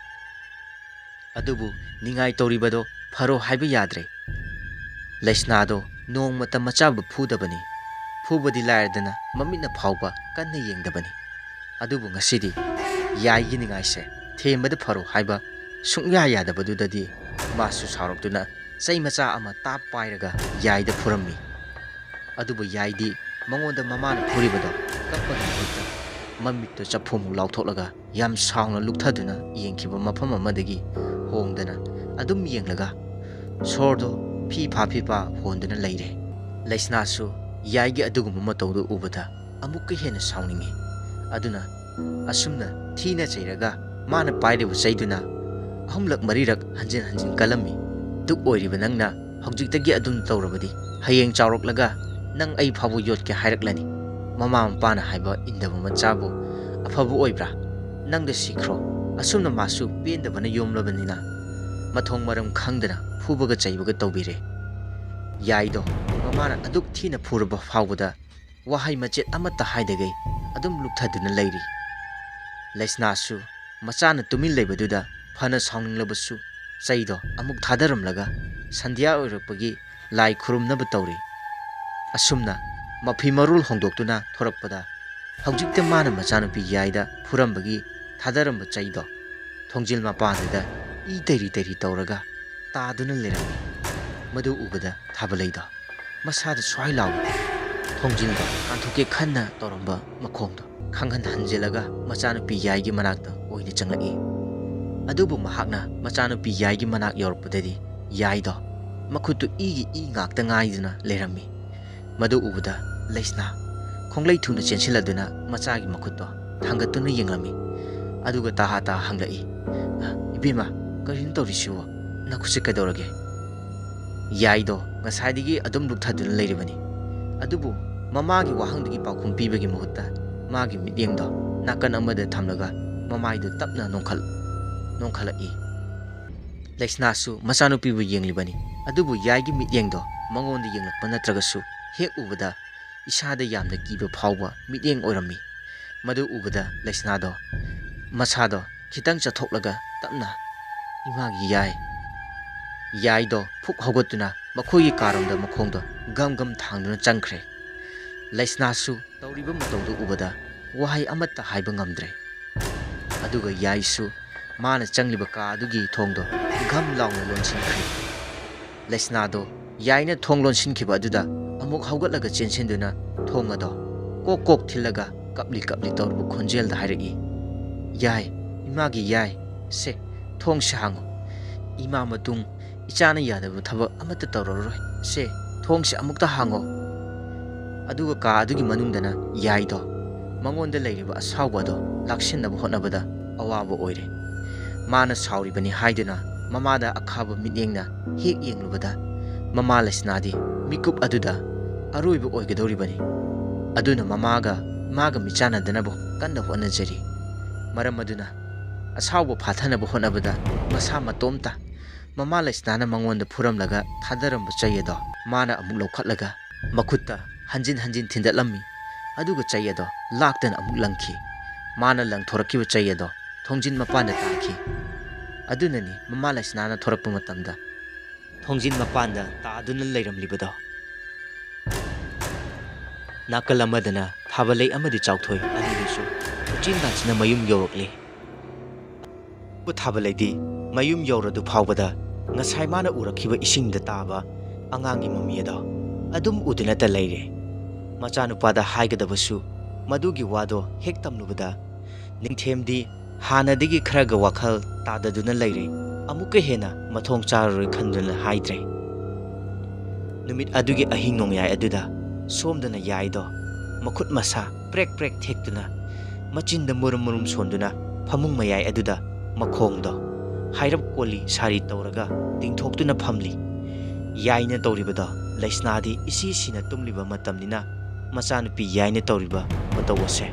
ꯑꯗꯨꯕꯨ ꯅꯤꯡꯉꯥꯏ ꯇꯧꯔꯤꯕꯗꯣ ꯐꯔꯣ ꯍꯥꯏꯕ ꯌꯥꯗ꯭ꯔꯦ꯫ ꯂꯩꯁꯅꯥꯗꯣ ꯅꯣꯡꯃꯇ ꯃꯆꯥꯕꯨ ꯐꯨꯗꯕꯅꯤ꯫ ꯐꯨꯕꯗꯤ ꯂꯥꯏꯔꯗꯅ ꯃꯃꯤꯠꯅ ꯐꯥꯎꯕ ꯀꯟꯅ ꯌꯦꯡꯗꯕꯅꯤ꯫ ꯑꯗꯨꯕꯨ ꯉꯁꯤꯗꯤ ꯌꯥꯏꯒꯤ ꯅꯤꯡꯉꯥꯏꯁꯦ ꯊꯦꯝꯕꯗ ꯐꯔꯣ ꯍꯥꯏꯕ ꯁꯨꯡꯌꯥ ꯌꯥꯗꯕꯗꯨꯗꯗꯤ ꯃꯥꯁꯨ ꯁꯥꯎꯔꯛꯇꯨꯅ ꯆꯩ ꯃꯆꯥ ꯑꯃ ꯇꯥꯞ ꯄꯥꯏꯔꯒ ꯌꯥꯏꯗ ꯐꯨꯔꯝꯃꯤ꯫ ꯑꯗꯨꯕꯨ ꯌꯥꯏꯗꯤ ꯃꯉꯣꯟꯗ ꯃꯃꯥꯅ ꯐꯨꯔꯤꯕꯗꯣ ꯀꯞꯄꯒꯤ ꯃꯍꯨꯠꯇ ꯃꯃꯤꯠꯇꯣ ꯆꯐꯨꯃꯨꯛ ꯂꯥꯎꯊꯣꯛꯂꯒ ꯌꯥꯝ ꯁꯥꯎꯅ ꯂꯨꯞꯊꯗꯨꯅ ꯌꯦꯡꯈꯤꯕ ꯃꯐꯝ ꯑꯃꯗꯒꯤ ꯍꯣꯡꯗꯅ ꯑꯗꯨꯝ ꯌꯦꯡꯂꯒ ꯁꯣꯔꯗꯣ ꯐꯤ ꯐꯥ ꯐꯤ ꯐꯥ ꯍꯣꯟꯗꯨꯅ ꯂꯩꯔꯦ꯫ ꯂꯩꯁꯅꯥꯁꯨ ꯌꯥꯏꯒꯤ ꯑꯗꯨꯒꯨꯝꯕ ꯃꯇꯧꯗꯨ ꯎꯕꯗ ꯑꯃꯨꯛꯀ ꯍꯦꯟꯅ ꯁꯥꯎꯅꯤꯡꯉꯤ꯫ ꯑꯗꯨꯅ ꯑꯁꯨꯝꯅ ꯊꯤꯅ ꯆꯩꯔꯒ ꯃꯥꯅ ꯄꯥꯏꯔꯤꯕ ꯆꯩꯗꯨꯅ ꯑꯍꯨꯝꯂꯛ ꯃꯔꯤꯔꯛ ꯍꯟꯖꯤꯟ ꯍꯟꯖꯤꯟ ꯀꯜꯂꯝꯃꯤ꯫ "ꯗꯨꯛ ꯑꯣꯏꯔꯤꯕ ꯅꯪꯅ ꯍꯧꯖꯤꯛꯇꯒꯤ ꯑꯗꯨꯝ ꯇꯧꯔꯕꯗꯤ ꯍꯌꯦꯡ ꯆꯥꯎꯔꯛꯂꯒ ꯅꯪ ꯑꯩ ꯐꯥꯎꯕ ꯌꯣꯠꯀꯦ ꯍꯥꯏꯔꯛꯂꯅꯤ꯫ ꯃꯃꯥ ꯃꯄꯥꯅ ꯍꯥꯏꯕ ꯏꯟꯗꯕ ꯃꯆꯥꯕꯨ ꯑꯐꯕ ꯑꯣꯏꯕ꯭ꯔꯥ? ꯅꯪꯗ ꯁꯤꯈ꯭ꯔꯣ꯫ ꯑꯁꯨꯝꯅ ꯃꯥꯁꯨ ꯄꯦꯟꯗꯕꯅ ꯌꯣꯝꯂꯕꯅꯤꯅ ꯃꯊꯣꯡ ꯃꯔꯝ ꯈꯪꯗꯅ ꯐꯨꯕꯒ ꯆꯩꯕꯒ ꯇꯧꯕꯤꯔꯦ꯫" ꯌꯥꯏꯗꯣ ꯃꯃꯥꯅ ꯑꯗꯨꯛ ꯊꯤꯅ ꯐꯨꯔꯕ ꯐꯥꯎꯕꯗ ꯋꯥꯍꯩ ꯃꯆꯦꯠ ꯑꯃꯠꯇ ꯍꯥꯏꯗꯒꯩ ꯑꯗꯨꯝ ꯂꯨꯞꯊꯗꯨꯅ ꯂꯩꯔꯤ꯫ ꯂꯩꯁꯅꯥꯁꯨ ꯃꯆꯥꯅ ꯇꯨꯃꯤꯟ ꯂꯩꯕꯗꯨꯗ ꯐꯅ ꯁꯥꯎꯅꯤꯡꯂꯕꯁꯨ ꯆꯩꯗꯣ ꯑꯃꯨꯛ ꯊꯥꯗꯔꯝꯂꯒ ꯁꯟꯙ꯭ꯌꯥ ꯑꯣꯏꯔꯛꯄꯒꯤ ꯂꯥꯏ ꯈꯨꯔꯨꯝꯅꯕ ꯇꯧꯔꯤ꯫ ꯑꯁꯨꯝꯅ ꯃꯐꯤ ꯃꯔꯣꯜ ꯍꯣꯡꯗꯣꯛꯇꯨꯅ ꯊꯣꯔꯛꯄꯗ ꯍꯧꯖꯤꯛꯇ ꯃꯥꯅ ꯃꯆꯥꯅꯨꯄꯤ ꯌꯥꯏꯗ ꯐꯨꯔꯝꯕꯒꯤ ꯊꯥꯗꯔꯝꯕ ꯆꯩꯗꯣ ꯊꯣꯡꯖꯤꯜ ꯃꯄꯥꯟꯗꯨꯗ ꯏ ꯇꯩꯔꯤ ꯇꯩꯔꯤ ꯇꯧꯔꯒ ꯇꯥꯗꯨꯅ ꯂꯩꯔꯝꯃꯤ꯫ ꯃꯗꯨ ꯎꯕꯗ ꯊꯥꯕꯂꯩꯗꯣ ꯃꯁꯥꯗ ꯁ꯭ꯋꯥꯏ ꯂꯥꯎꯅ ꯊꯣꯡꯖꯤꯜꯗꯣ ꯀꯥꯟꯊꯣꯛꯀꯦ ꯈꯟꯅ ꯇꯧꯔꯝꯕ ꯃꯈꯣꯡꯗꯣ ꯈꯪꯍꯟ ꯍꯟꯖꯤꯜꯂꯒ ꯃꯆꯥꯅꯨꯄꯤ ꯌꯥꯏꯒꯤ ꯃꯅꯥꯛꯇ ꯑꯣꯏꯅ ꯆꯪꯂꯛꯏ꯫ ꯑꯗꯨꯕꯨ ꯃꯍꯥꯛꯅ ꯃꯆꯥꯅꯨꯄꯤ ꯌꯥꯏꯒꯤ ꯃꯅꯥꯛ ꯌꯧꯔꯛꯄꯗꯗꯤ ꯌꯥꯏꯗꯣ ꯃꯈꯨꯠꯇꯨ ꯏꯒꯤ ꯏ ꯉꯥꯛꯇ ꯉꯥꯏꯗꯨꯅ ꯂꯩꯔꯝꯃꯤ꯫ ꯃꯗꯨ ꯎꯕꯗ ꯂꯩꯁꯅꯥ ꯈꯣꯡꯂꯩ ꯊꯨꯅ ꯆꯦꯟꯁꯤꯜꯂꯗꯨꯅ ꯃꯆꯥꯒꯤ ꯃꯈꯨꯠꯇꯣ ꯊꯥꯡꯒꯠꯇꯨꯅ ꯌꯦꯡꯂꯝꯃꯤ꯫ ꯑꯗꯨꯒ ꯇꯥꯍꯥ ꯇꯥꯍꯥ ꯍꯪꯂꯛꯏ, "ꯏꯕꯦꯝꯃ, ꯀꯔꯤꯅꯣ ꯇꯧꯔꯤꯁꯤꯕꯣ? ꯅꯈꯨꯠꯁꯦ ꯀꯩꯗꯧꯔꯒꯦ?" ꯌꯥꯏꯗꯣ ꯉꯁꯥꯏꯗꯒꯤ ꯑꯗꯨꯝ ꯂꯨꯞꯊꯗꯨꯅ ꯂꯩꯔꯤꯕꯅꯤ꯫ ꯑꯗꯨꯕꯨ ꯃꯃꯥꯒꯤ ꯋꯥꯍꯪꯗꯨꯒꯤ ꯄꯥꯎꯈꯨꯝ ꯄꯤꯕꯒꯤ ꯃꯍꯨꯠꯇ ꯃꯥꯒꯤ ꯃꯤꯠꯌꯦꯡꯗꯣ ꯅꯥꯀꯟ ꯑꯃꯗ ꯊꯝꯂꯒ ꯃꯃꯥꯏꯗꯨ ꯇꯞꯅ ꯅꯣꯡꯈꯠ-, ꯅꯣꯡꯈꯠꯂꯛꯏ꯫ ꯂꯩꯁꯅꯥꯁꯨ ꯃꯆꯥꯅꯨꯄꯤꯕꯨ ꯌꯦꯡꯂꯤꯕꯅꯤ꯫ ꯑꯗꯨꯕꯨ ꯌꯥꯏꯒꯤ ꯃꯤꯠꯌꯦꯡꯗꯣ ꯃꯉꯣꯟꯗ ꯌꯦꯡꯂꯛꯄ ꯅꯠꯇ꯭ꯔꯒꯁꯨ ꯍꯦꯛ ꯎꯕꯗ ꯏꯁꯥꯗ ꯌꯥꯝꯅ ꯀꯤꯕ ꯐꯥꯎꯕ ꯃꯤꯠꯌꯦꯡ ꯑꯣꯏꯔꯝꯃꯤ꯫ ꯃꯗꯨ ꯎꯕꯗ ꯂꯩꯁꯅꯥꯗꯣ ꯃꯁꯥꯗꯣ ꯈꯤꯇꯪ ꯆꯠꯊꯣꯛꯂꯒ ꯇꯞꯅ "ꯏꯃꯥꯒꯤ ꯌꯥꯏ!" ꯌꯥꯏꯗꯣ ꯐꯨꯛ ꯍꯧꯒꯠꯇꯨꯅ ꯃꯈꯣꯏꯒꯤ ꯀꯥꯔꯣꯝꯗ ꯃꯈꯣꯡꯗꯣ ꯒꯝ ꯒꯝ ꯊꯥꯡꯗꯨꯅ ꯆꯪꯈ꯭ꯔꯦ꯫ ꯂꯩꯁꯅꯥꯁꯨ ꯇꯧꯔꯤꯕ ꯃꯇꯧꯗꯨ ꯎꯕꯗ ꯋꯥꯍꯩ ꯑꯃꯠꯇ ꯍꯥꯏꯕ ꯉꯝꯗ꯭ꯔꯦ꯫ ꯑꯗꯨꯒ ꯌꯥꯏꯁꯨ ꯃꯥꯅ ꯆꯪꯂꯤꯕ ꯀꯥ ꯑꯗꯨꯒꯤ ꯊꯣꯡꯗꯣ ꯘꯝ ꯂꯥꯎꯅ ꯂꯣꯟꯁꯤꯟꯈ꯭ꯔꯦ꯫ ꯂꯩꯁꯅꯥꯗꯣ ꯌꯥꯏꯅ ꯊꯣꯡ ꯂꯣꯟꯁꯤꯟꯈꯤꯕ ꯑꯗꯨꯗ ꯑꯃꯨꯛ ꯍꯧꯒꯠꯂꯒ ꯆꯦꯟꯁꯤꯟꯗꯨꯅ ꯊꯣꯡ ꯑꯗꯣ ꯀꯣꯛ ꯀꯣꯛ ꯊꯤꯜꯂꯒ ꯀꯞꯂꯤ ꯀꯞꯂꯤ ꯇꯧꯔꯕ ꯈꯣꯟꯖꯦꯜꯗ ꯍꯥꯏꯔꯛꯏ, "ꯌꯥꯏ, ꯏꯃꯥꯒꯤ ꯌꯥꯏ, ꯁꯦ, ꯊꯣꯡꯁꯦ ꯍꯥꯡꯉꯣ꯫ ꯏꯃꯥ ꯃꯇꯨꯡ ꯏꯆꯥꯅ ꯌꯥꯗꯕ ꯊꯕꯛ ꯑꯃꯠꯇ ꯇꯧꯔꯔꯣꯏ꯫ ꯁꯦ, ꯊꯣꯡꯁꯦ ꯑꯃꯨꯛꯇ ꯍꯥꯡꯉꯣ꯫" ꯑꯗꯨꯒ ꯀꯥ ꯑꯗꯨꯒꯤ ꯃꯅꯨꯡꯗꯅ ꯌꯥꯏꯗꯣ ꯃꯉꯣꯟꯗ ꯂꯩꯔꯤꯕ ꯑꯁꯥꯎꯕ ꯑꯗꯣ ꯂꯥꯛꯁꯤꯟꯅꯕ ꯍꯣꯠꯅꯕꯗ ꯑꯋꯥꯕ ꯑꯣꯏꯔꯦ꯫ ꯃꯥꯅ ꯁꯥꯎꯔꯤꯕꯅꯤ ꯍꯥꯏꯗꯨꯅ ꯃꯃꯥꯗ ꯑꯈꯥꯕ ꯃꯤꯠꯌꯦꯡꯅ ꯍꯦꯛ ꯌꯦꯡꯂꯨꯕꯗ ꯃꯃꯥ ꯂꯩꯁꯅꯥꯗꯤ ꯃꯤꯀꯨꯞ ꯑꯗꯨꯗ ꯑꯔꯣꯏꯕ ꯑꯣꯏꯒꯗꯧꯔꯤꯕꯅꯤ꯫ ꯑꯗꯨꯅ ꯃꯃꯥꯒ ꯃꯥꯒ ꯃꯤꯆꯥꯟꯅꯗꯅꯕ ꯀꯟꯅ ꯍꯣꯠꯅꯖꯔꯤ꯫ ꯃꯔꯝ ꯑꯗꯨꯅ ꯑꯁꯥꯎꯕ ꯐꯥꯊꯅꯕ ꯍꯣꯠꯅꯕꯗ ꯃꯁꯥ ꯃꯇꯣꯝꯇ ꯃꯃꯥ ꯂꯩꯁꯅꯥꯅ ꯃꯉꯣꯟꯗ ꯐꯨꯔꯝꯂꯒ ꯊꯥꯗꯔꯝꯕ ꯆꯩ ꯑꯗꯣ ꯃꯥꯅ ꯑꯃꯨꯛ ꯂꯧꯈꯠꯂꯒ ꯃꯈꯨꯠꯇ ꯍꯟꯖꯤꯟ ꯍꯟꯖꯤꯟ ꯊꯤꯟꯗꯠꯂꯝꯃꯤ꯫ ꯑꯗꯨꯒ ꯆꯩ ꯑꯗꯣ ꯂꯥꯛꯇꯅ ꯑꯃꯨꯛ ꯂꯪꯈꯤ꯫ ꯃꯥꯅ ꯂꯪꯊꯣꯔꯛꯈꯤꯕ ꯆꯩ ꯑꯗꯣ ꯊꯣꯡꯖꯤꯟ ꯃꯄꯥꯟꯗ ꯇꯥꯈꯤ꯫ ꯑꯗꯨꯅꯅꯤ ꯃꯃꯥ ꯂꯩꯁꯅꯥꯅ ꯊꯣꯔꯛꯄ ꯃꯇꯝꯗ ꯊꯣꯡꯖꯤꯟ ꯃꯄꯥꯟꯗ ꯇꯥꯗꯨꯅ ꯂꯩꯔꯝꯂꯤꯕꯗꯣ꯫ ꯅꯥꯀꯜ ꯑꯃꯗꯅ ꯊꯥꯕꯜꯂꯩ ꯑꯃꯗꯤ ꯆꯥꯎꯊꯣꯏ ꯑꯅꯤꯗꯨꯁꯨ ꯎꯆꯤꯟ ꯅꯥꯆꯤꯟꯅ ꯃꯌꯨꯝ ꯌꯧꯔꯛꯂꯤ꯫ ꯊꯥꯕꯜꯂꯩꯗꯤ ꯃꯌꯨꯝ ꯌꯧꯔꯗꯨ ꯐꯥꯎꯕꯗ ꯉꯁꯥꯏ ꯃꯥꯅ ꯎꯔꯛꯈꯤꯕ ꯏꯁꯤꯡꯗ ꯇꯥꯕ ꯑꯉꯥꯡꯒꯤ ꯃꯃꯤ ꯑꯗꯣ ꯑꯗꯨꯝ ꯎꯗꯨꯅꯇ ꯂꯩꯔꯦ꯫ ꯃꯆꯥꯅꯨꯄꯥꯗ ꯍꯥꯏꯒꯗꯕꯁꯨ ꯃꯗꯨꯒꯤ ꯋꯥꯗꯣ ꯍꯦꯛ ꯇꯝꯂꯨꯕꯗ ꯅꯤꯡꯊꯦꯝꯗꯤ ꯍꯥꯟꯅꯗꯒꯤ ꯈꯔꯒ ꯋꯥꯈꯜ ꯇꯥꯗꯗꯨꯅ ꯂꯩꯔꯦ꯫ ꯑꯃꯨꯛꯀ ꯍꯦꯟꯅ ꯃꯊꯣꯡ ꯆꯥꯔꯔꯣꯏ ꯈꯟꯗꯨꯅ ꯍꯥꯏꯗ꯭ꯔꯦ꯫ ꯅꯨꯃꯤꯠ ꯑꯗꯨꯒꯤ ꯑꯍꯤꯡ ꯅꯣꯡꯌꯥꯏ ꯑꯗꯨꯗ ꯁꯣꯝꯗꯅ ꯌꯥꯏꯗꯣ ꯃꯈꯨꯠ ꯃꯁꯥ ꯄ꯭ꯔꯦꯛ ꯄ꯭ꯔꯦꯛ ꯊꯦꯛꯇꯨꯅ ꯃꯆꯤꯟꯗ ꯃꯨꯔꯨꯝ ꯃꯨꯔꯨꯝ ꯁꯣꯟꯗꯨꯅ ꯐꯃꯨꯡ ꯃꯌꯥꯏ ꯑꯗꯨꯗ ꯃꯈꯣꯡꯗꯣ ꯍꯥꯏꯔꯞ ꯀꯣꯜꯂꯤ ꯁꯥꯔꯤ ꯇꯧꯔꯒ ꯇꯤꯡꯊꯣꯛꯇꯨꯅ ꯐꯝꯂꯤ꯫ ꯌꯥꯏꯅ ꯇꯧꯔꯤꯕꯗꯣ ꯂꯩꯁꯅꯥꯗꯤ ꯏꯁꯤ ꯁꯤꯅ ꯇꯨꯝꯂꯤꯕ ꯃꯇꯝꯅꯤꯅ ꯃꯆꯥꯅꯨꯄꯤ ꯌꯥꯏꯅ ꯇꯧꯔꯤꯕ ꯃꯇꯧ ꯑꯁꯦ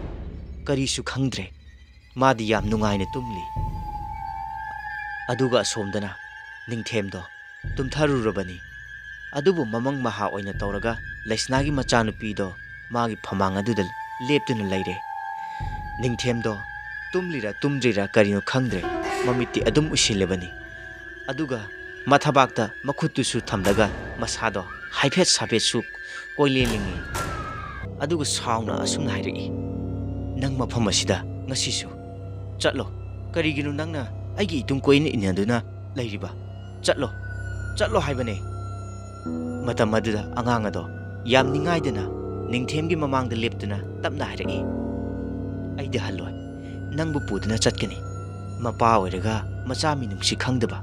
ꯀꯔꯤꯁꯨ ꯈꯪꯗ꯭ꯔꯦ꯫ ꯃꯥꯗꯤ ꯌꯥꯝ ꯅꯨꯡꯉꯥꯏꯅ ꯇꯨꯝꯂꯤ꯫ ꯑꯗꯨꯒ ꯑꯁꯣꯝꯗꯅ ꯅꯤꯡꯊꯦꯝꯗꯣ ꯇꯨꯝꯊꯔꯨꯔꯕꯅꯤ꯫ ꯑꯗꯨꯕꯨ ꯃꯃꯪ ꯃꯍꯥ ꯑꯣꯏꯅ ꯇꯧꯔꯒ ꯂꯩꯁꯅꯥꯒꯤ ꯃꯆꯥꯅꯨꯄꯤꯗꯣ ꯃꯥꯒꯤ ꯐꯃꯥꯡ ꯑꯗꯨꯗ ꯂꯦꯞꯇꯨꯅ ꯂꯩꯔꯦ꯫ ꯅꯤꯡꯊꯦꯝꯗꯣ ꯇꯨꯝꯂꯤꯔꯥ ꯇꯨꯝꯗ꯭ꯔꯤꯔꯥ ꯀꯔꯤꯅꯣ ꯈꯪꯗ꯭ꯔꯦ꯫ ꯃꯃꯤꯠꯇꯤ ꯑꯗꯨꯝ ꯎꯏꯁꯤꯜꯂꯤꯕꯅꯤ꯫ ꯑꯗꯨꯒ ꯃꯊꯕꯥꯛꯇ ꯃꯈꯨꯠꯇꯨꯁꯨ ꯊꯝꯂꯒ ꯃꯁꯥꯗꯣ ꯍꯥꯏꯐꯦꯠ ꯁꯥꯐꯦꯠꯁꯨ ꯀꯣꯏꯂꯦꯡꯂꯤꯡꯉꯤ꯫ ꯑꯗꯨꯒ ꯁꯥꯎꯅ ꯑꯁꯨꯝꯅ ꯍꯥꯏꯔꯛꯏ, "ꯅꯪ ꯃꯐꯝ ꯑꯁꯤꯗ ꯉꯁꯤꯁꯨ ꯆꯠꯂꯣ꯫ ꯀꯔꯤꯒꯤꯅꯣ ꯅꯪꯅ ꯑꯩꯒꯤ ꯏꯇꯨꯡ ꯀꯣꯏꯅ ꯏꯟꯅꯗꯨꯅ ꯂꯩꯔꯤꯕ? ꯆꯠꯂꯣ, ꯆꯠꯂꯣ ꯍꯥꯏꯕꯅꯦ!" ꯃꯇꯝ ꯑꯗꯨꯗ ꯑꯉꯥꯡ ꯑꯗꯣ ꯌꯥꯝ ꯅꯤꯡꯉꯥꯏꯗꯅ ꯅꯤꯡꯊꯦꯝꯒꯤ ꯃꯃꯥꯡꯗ ꯂꯦꯞꯇꯨꯅ ꯇꯞꯅ ꯍꯥꯏꯔꯛꯏ, "ꯑꯩꯗꯤ ꯍꯜꯂꯣꯏ꯫ ꯅꯪꯕꯨ ꯄꯨꯗꯨꯅ ꯆꯠꯀꯅꯤ꯫ ꯃꯄꯥ ꯑꯣꯏꯔꯒ ꯃꯆꯥ ꯃꯤꯅꯨꯡꯁꯤ ꯈꯪꯗꯕ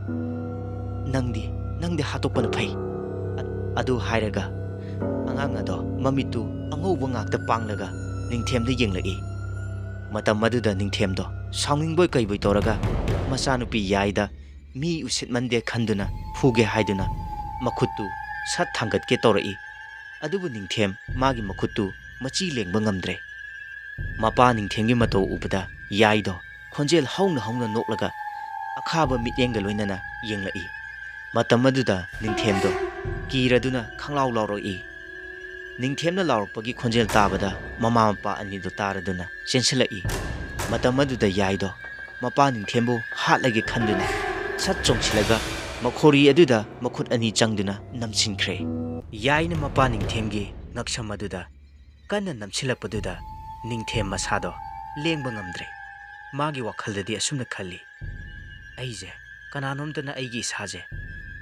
ꯅꯪꯗꯤ, ꯅꯪꯗꯤ ꯍꯥꯠꯇꯣꯛꯄꯅ ꯐꯩ꯫" ꯑ-, ꯑꯗꯨ ꯍꯥꯏꯔꯒ ꯑꯉꯥꯡ ꯑꯗꯣ ꯃꯃꯤꯠꯇꯨ ꯑꯉꯧꯕ ꯉꯥꯛꯇ ꯄꯥꯡꯂꯒ ꯅꯤꯡꯊꯦꯝꯗ ꯌꯦꯡꯂꯛꯏ꯫ ꯃꯇꯝ ꯑꯗꯨꯗ ꯅꯤꯡꯊꯦꯝꯗꯣ ꯁꯥꯎꯅꯤꯡꯕꯣꯏ ꯀꯩꯕꯣꯏ ꯇꯧꯔꯒ ꯃꯆꯥꯅꯨꯄꯤ ꯌꯥꯏꯗ ꯃꯤ ꯎꯁꯤꯠꯃꯟꯗꯦ ꯈꯟꯗꯨꯅ ꯐꯨꯒꯦ ꯍꯥꯏꯗꯨꯅ ꯃꯈꯨꯠꯇꯨ ꯁꯠ ꯊꯥꯡꯒꯠꯀꯦ ꯇꯧꯔꯛꯏ꯫ ꯑꯗꯨꯕꯨ ꯅꯤꯡꯊꯦꯝ ꯃꯥꯒꯤ ꯃꯈꯨꯠꯇꯨ ꯃꯆꯤ ꯂꯦꯡꯕ ꯉꯝꯗ꯭ꯔꯦ꯫ ꯃꯄꯥ ꯅꯤꯡꯊꯦꯝꯒꯤ ꯃꯇꯧ ꯎꯕꯗ ꯌꯥꯏꯗꯣ ꯈꯣꯟꯖꯦꯜ ꯍꯧꯅ ꯍꯧꯅ ꯅꯣꯛꯂꯒ ꯑꯈꯥꯕ ꯃꯤꯠꯌꯦꯡꯒ ꯂꯣꯏꯅꯅ ꯌꯦꯡꯂꯛꯏ꯫ ꯃꯇꯝ ꯑꯗꯨꯗ ꯅꯤꯡꯊꯦꯝꯗꯣ ꯀꯤꯔꯗꯨꯅ ꯈꯪꯂꯥꯎ ꯂꯥꯎꯔꯛꯏ꯫ ꯅꯤꯡꯊꯦꯝꯅ ꯂꯥꯎꯔꯛꯄꯒꯤ ꯈꯣꯟꯖꯦꯜ ꯇꯥꯕꯗ ꯃꯃꯥ ꯃꯄꯥ ꯑꯅꯤꯗꯨ ꯇꯥꯔꯗꯨꯅ ꯆꯦꯟꯁꯤꯜꯂꯛꯏ꯫ ꯃꯇꯝ ꯑꯗꯨꯗ ꯌꯥꯏꯗꯣ ꯃꯄꯥ ꯅꯤꯡꯊꯦꯝꯕꯨ ꯍꯥꯠꯂꯒꯦ ꯈꯟꯗꯨꯅ ꯁꯠ ꯆꯣꯡꯁꯤꯜꯂꯒ ꯃꯈꯣꯔꯤ ꯑꯗꯨꯗ ꯃꯈꯨꯠ ꯑꯅꯤ ꯆꯪꯗꯨꯅ ꯅꯝꯁꯤꯟꯈ꯭ꯔꯦ꯫ ꯌꯥꯏꯅ ꯃꯄꯥ ꯅꯤꯡꯊꯦꯝꯒꯤ ꯉꯛꯁꯝ ꯑꯗꯨꯗ ꯀꯟꯅ ꯅꯝꯁꯤꯜꯂꯛꯄꯗꯨꯗ ꯅꯤꯡꯊꯦꯝ ꯃꯁꯥꯗꯣ ꯂꯦꯡꯕ ꯉꯝꯗ꯭ꯔꯦ꯫ ꯃꯥꯒꯤ ꯋꯥꯈꯜꯗꯗꯤ ꯑꯁꯨꯝꯅ ꯈꯜꯂꯤ, "ꯑꯩꯁꯦ ꯀꯅꯥꯅꯣꯝꯇꯅ ꯑꯩꯒꯤ ꯏꯁꯥꯁꯦ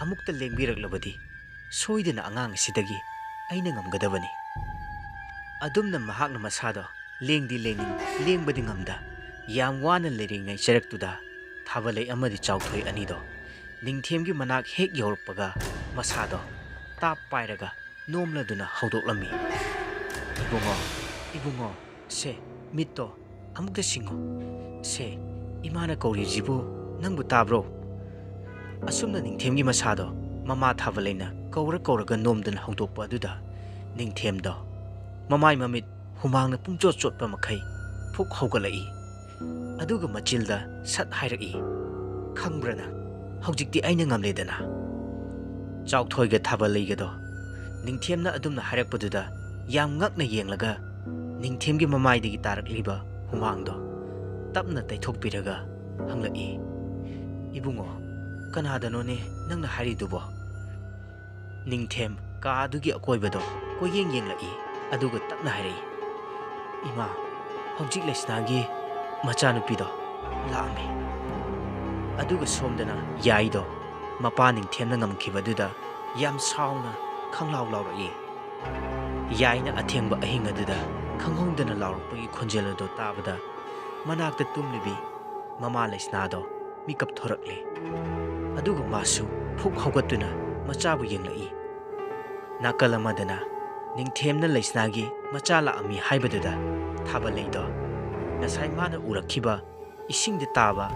ꯑꯃꯨꯛꯇ ꯂꯦꯡꯕꯤꯔꯛꯂꯕꯗꯤ ꯁꯣꯏꯗꯅ ꯑꯉꯥꯡ ꯑꯁꯤꯗꯒꯤ ꯑꯩꯅ ꯉꯝꯒꯗꯕꯅꯤ꯫" ꯑꯗꯨꯝꯅ ꯃꯍꯥꯛꯅ ꯃꯁꯥꯗꯣ ꯂꯦꯡꯗꯤ ꯂꯦꯡꯅꯤꯡ, ꯂꯦꯡꯕꯗꯤ ꯉꯝꯗ ꯌꯥꯝ ꯋꯥꯅ ꯂꯩꯔꯤꯉꯩ ꯆꯔꯛꯇꯨꯗ ꯊꯥꯕꯜꯂꯩ ꯑꯃꯗꯤ ꯆꯥꯎꯊꯣꯏ ꯑꯅꯤꯗꯣ ꯅꯤꯡꯊꯦꯝꯒꯤ ꯃꯅꯥꯛ ꯍꯦꯛ ꯌꯧꯔꯛꯄꯒ ꯃꯁꯥꯗꯣ ꯇꯥꯞ ꯄꯥꯏꯔꯒ ꯅꯣꯝꯂꯗꯨꯅ ꯍꯧꯗꯣꯛꯂꯝꯃꯤ꯫ "ꯏꯕꯨꯡꯉꯣ, ꯏꯕꯨꯡꯉꯣ, ꯁꯦ, ꯃꯤꯠꯇꯣ ꯑꯃꯨꯛꯇ ꯁꯤꯡꯉꯣ꯫ ꯁꯦ, ꯏꯃꯥꯅ ꯀꯧꯔꯤꯕꯁꯤꯕꯨ ꯅꯪꯕꯨ ꯇꯥꯕ꯭ꯔꯣ?" ꯑꯁꯨꯝꯅ ꯅꯤꯡꯊꯦꯝꯒꯤ ꯃꯁꯥꯗꯣ ꯃꯃꯥ ꯊꯥꯕꯜꯂꯩꯅ ꯀꯧꯔ ꯀꯧꯔꯒ ꯅꯣꯝꯗꯨꯅ ꯍꯧꯗꯣꯛꯄ ꯑꯗꯨꯗ ꯅꯤꯡꯊꯦꯝꯗꯣ ꯃꯃꯥꯏ ꯃꯃꯤꯠ ꯍꯨꯃꯥꯡꯅ ꯄꯨꯡꯆꯣꯠ ꯆꯣꯠꯄ ꯃꯈꯩ ꯐꯨꯛ ꯍꯧꯒꯠꯂꯛꯏ꯫ ꯑꯗꯨꯒ ꯃꯆꯤꯜꯗ ꯁꯠ ꯍꯥꯏꯔꯛꯏ, "ꯈꯪꯕ꯭ꯔꯥ ꯅꯪ? ꯍꯧꯖꯤꯛꯇꯤ ꯑꯩꯅ ꯉꯝꯂꯦꯗꯅ꯫" ꯆꯥꯎꯊꯣꯏꯒ ꯊꯥꯕꯜꯂꯩꯒꯗꯣ ꯅꯤꯡꯊꯦꯝꯅ ꯑꯗꯨꯝꯅ ꯍꯥꯏꯔꯛꯄꯗꯨꯗ ꯌꯥꯝ ꯉꯛꯅ ꯌꯦꯡꯂꯒ ꯅꯤꯡꯊꯦꯝꯒꯤ ꯃꯃꯥꯏꯗꯒꯤ ꯇꯥꯔꯛꯂꯤꯕ ꯍꯨꯃꯥꯡꯗꯣ ꯇꯞꯅ ꯇꯩꯊꯣꯛꯄꯤꯔꯒ ꯍꯪꯂꯛꯏ, "ꯏꯕꯨꯡꯉꯣ, ꯀꯅꯥꯗꯅꯣꯅꯦ ꯅꯪꯅ ꯍꯥꯏꯔꯤꯗꯨꯕꯣ?" ꯅꯤꯡꯊꯦꯝ ꯀꯥ ꯑꯗꯨꯒꯤ ꯑꯀꯣꯏꯕꯗꯣ ꯀꯣꯏꯌꯦꯡ ꯌꯦꯡꯂꯛꯏ, ꯑꯗꯨꯒ ꯇꯞꯅ ꯍꯥꯏꯔꯛꯏ, "ꯏꯃꯥ, ꯍꯧꯖꯤꯛ ꯂꯩꯁꯅꯥꯒꯤ ꯃꯆꯥꯅꯨꯄꯤꯗꯣ ꯂꯥꯛꯑꯝꯃꯤ꯫" ꯑꯗꯨꯒ ꯁꯣꯝꯗꯅ ꯌꯥꯏꯗꯣ ꯃꯄꯥ ꯅꯤꯡꯊꯦꯝꯅ ꯉꯝꯈꯤꯕꯗꯨꯗ ꯌꯥꯝ ꯁꯥꯎꯅ ꯈꯪꯂꯥꯎ ꯂꯥꯎꯔꯛꯏ꯫ ꯌꯥꯏꯅ ꯑꯊꯦꯡꯕ ꯑꯍꯤꯡ ꯑꯗꯨꯗ ꯈꯪꯍꯧꯗꯅ ꯂꯥꯎꯔꯛꯄꯒꯤ ꯈꯣꯟꯖꯦꯜ ꯑꯗꯨ ꯇꯥꯕꯗ ꯃꯅꯥꯛꯇ ꯇꯨꯝꯂꯤꯕꯤ ꯃꯃꯥ ꯂꯩꯁꯅꯥꯗꯣ ꯃꯤꯀꯞ ꯊꯣꯔꯛꯂꯦ꯫ ꯑꯗꯨꯒ ꯃꯥꯁꯨ ꯐꯨꯛ ꯍꯧꯒꯠꯇꯨꯅ ꯃꯆꯥꯕꯨ ꯌꯦꯡꯂꯛꯏ꯫ ꯅꯥꯀꯜ ꯑꯃꯗꯅ ꯅꯤꯡꯊꯦꯝꯅ ꯂꯩꯁꯅꯥꯒꯤ ꯃꯆꯥ ꯂꯥꯛꯑꯝꯃꯤ ꯍꯥꯏꯕꯗꯨꯗ ꯊꯥꯕꯂꯩꯗꯣ ꯉꯁꯥꯏ ꯃꯥꯅ ꯎꯔꯛꯈꯤꯕ ꯏꯁꯤꯡꯗ ꯇꯥꯕ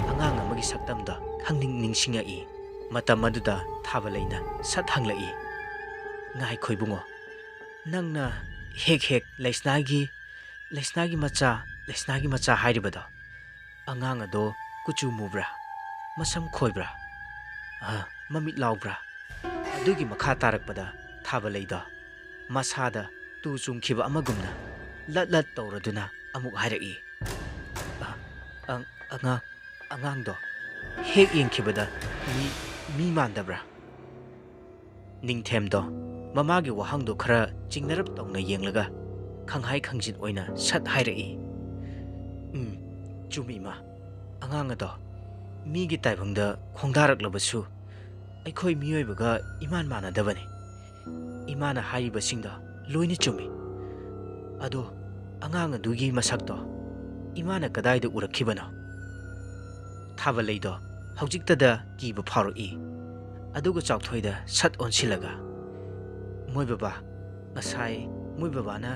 ꯑꯉꯥꯡ ꯑꯃꯒꯤ ꯁꯛꯇꯝꯗꯣ ꯈꯪꯅꯤꯡ ꯅꯤꯡꯁꯤꯡꯉꯛꯏ꯫ ꯃꯇꯝ ꯑꯗꯨꯗ ꯊꯥꯕꯂꯩꯅ ꯁꯠ ꯍꯪꯂꯛꯏ, "ꯉꯥꯏꯈꯣ ꯏꯕꯨꯡꯉꯣ, ꯅꯪꯅ ꯍꯦꯛ ꯍꯦꯛ ꯂꯩꯁꯅꯥꯒꯤ, ꯂꯩꯁꯅꯥꯒꯤ ꯃꯆꯥ, ꯂꯩꯁꯅꯥꯒꯤ ꯃꯆꯥ ꯍꯥꯏꯔꯤꯕꯗꯣ, ꯑꯉꯥꯡ ꯑꯗꯣ ꯀꯨꯆꯨ ꯃꯨꯕ꯭ꯔꯥ? ꯃꯁꯝ ꯈꯣꯏꯕ꯭ꯔꯥ? ꯑ, ꯃꯃꯤꯠ ꯂꯥꯎꯕ꯭ꯔꯥ?" ꯑꯗꯨꯒꯤ ꯃꯈꯥ ꯇꯥꯔꯛꯄꯗ ꯊꯥꯕꯂꯩꯗꯣ ꯃꯁꯥꯗ ꯇꯨ ꯆꯨꯡꯈꯤꯕ ꯑꯃꯒꯨꯝꯅ ꯂꯠ ꯂꯠ ꯇꯧꯔꯗꯨꯅ ꯑꯃꯨꯛ ꯍꯥꯏꯔꯛꯏ, "ꯑ-, ꯑ-, ꯑꯉꯥꯡ, ꯑꯉꯥꯡꯗꯣ ꯍꯦꯛ ꯌꯦꯡꯈꯤꯕꯗ ꯃꯤ, ꯃꯤ ꯃꯥꯟꯗꯕ꯭ꯔꯥ?" ꯅꯤꯡꯊꯦꯝꯗꯣ ꯃꯃꯥꯒꯤ ꯋꯥꯍꯪꯗꯣ ꯈꯔ ꯆꯤꯡꯅꯔꯞ ꯇꯧꯅ ꯌꯦꯡꯂꯒ ꯈꯪꯍꯥꯏ ꯈꯪꯖꯤꯟ ꯑꯣꯏꯅ ꯁꯠ ꯍꯥꯏꯔꯛꯏ, "ꯎꯝ, ꯆꯨꯝꯃꯤ ꯏꯃꯥ꯫ ꯑꯉꯥꯡ ꯑꯗꯣ ꯃꯤꯒꯤ ꯇꯥꯏꯕꯪꯗ ꯈꯣꯡꯗꯥꯔꯛꯂꯕꯁꯨ ꯑꯩꯈꯣꯏ ꯃꯤꯑꯣꯏꯕꯒ ꯏꯃꯥꯟ ꯃꯥꯟꯅꯗꯕꯅꯤ꯫ ꯏꯃꯥꯅ ꯍꯥꯏꯔꯤꯕꯁꯤꯡꯗꯣ ꯂꯣꯏꯅ ꯆꯨꯝꯃꯤ꯫ ꯑꯗꯣ ꯑꯉꯥꯡ ꯑꯗꯨꯒꯤ ꯃꯁꯛꯇꯣ ꯏꯃꯥꯅ ꯀꯗꯥꯏꯗ ꯎꯔꯛꯈꯤꯕꯅꯣ?" ꯊꯥꯕꯂꯩꯗꯣ ꯍꯧꯖꯤꯛꯇꯗ ꯀꯤꯕ ꯐꯥꯎꯔꯛꯏ꯫ ꯑꯗꯨꯒ ꯆꯥꯎꯊꯣꯏꯗ ꯁꯠ ꯑꯣꯟꯁꯤꯜꯂꯒ, "ꯃꯣꯏ ꯕꯕꯥ, ꯉꯁꯥꯏ ꯃꯣꯏ ꯕꯕꯥꯅ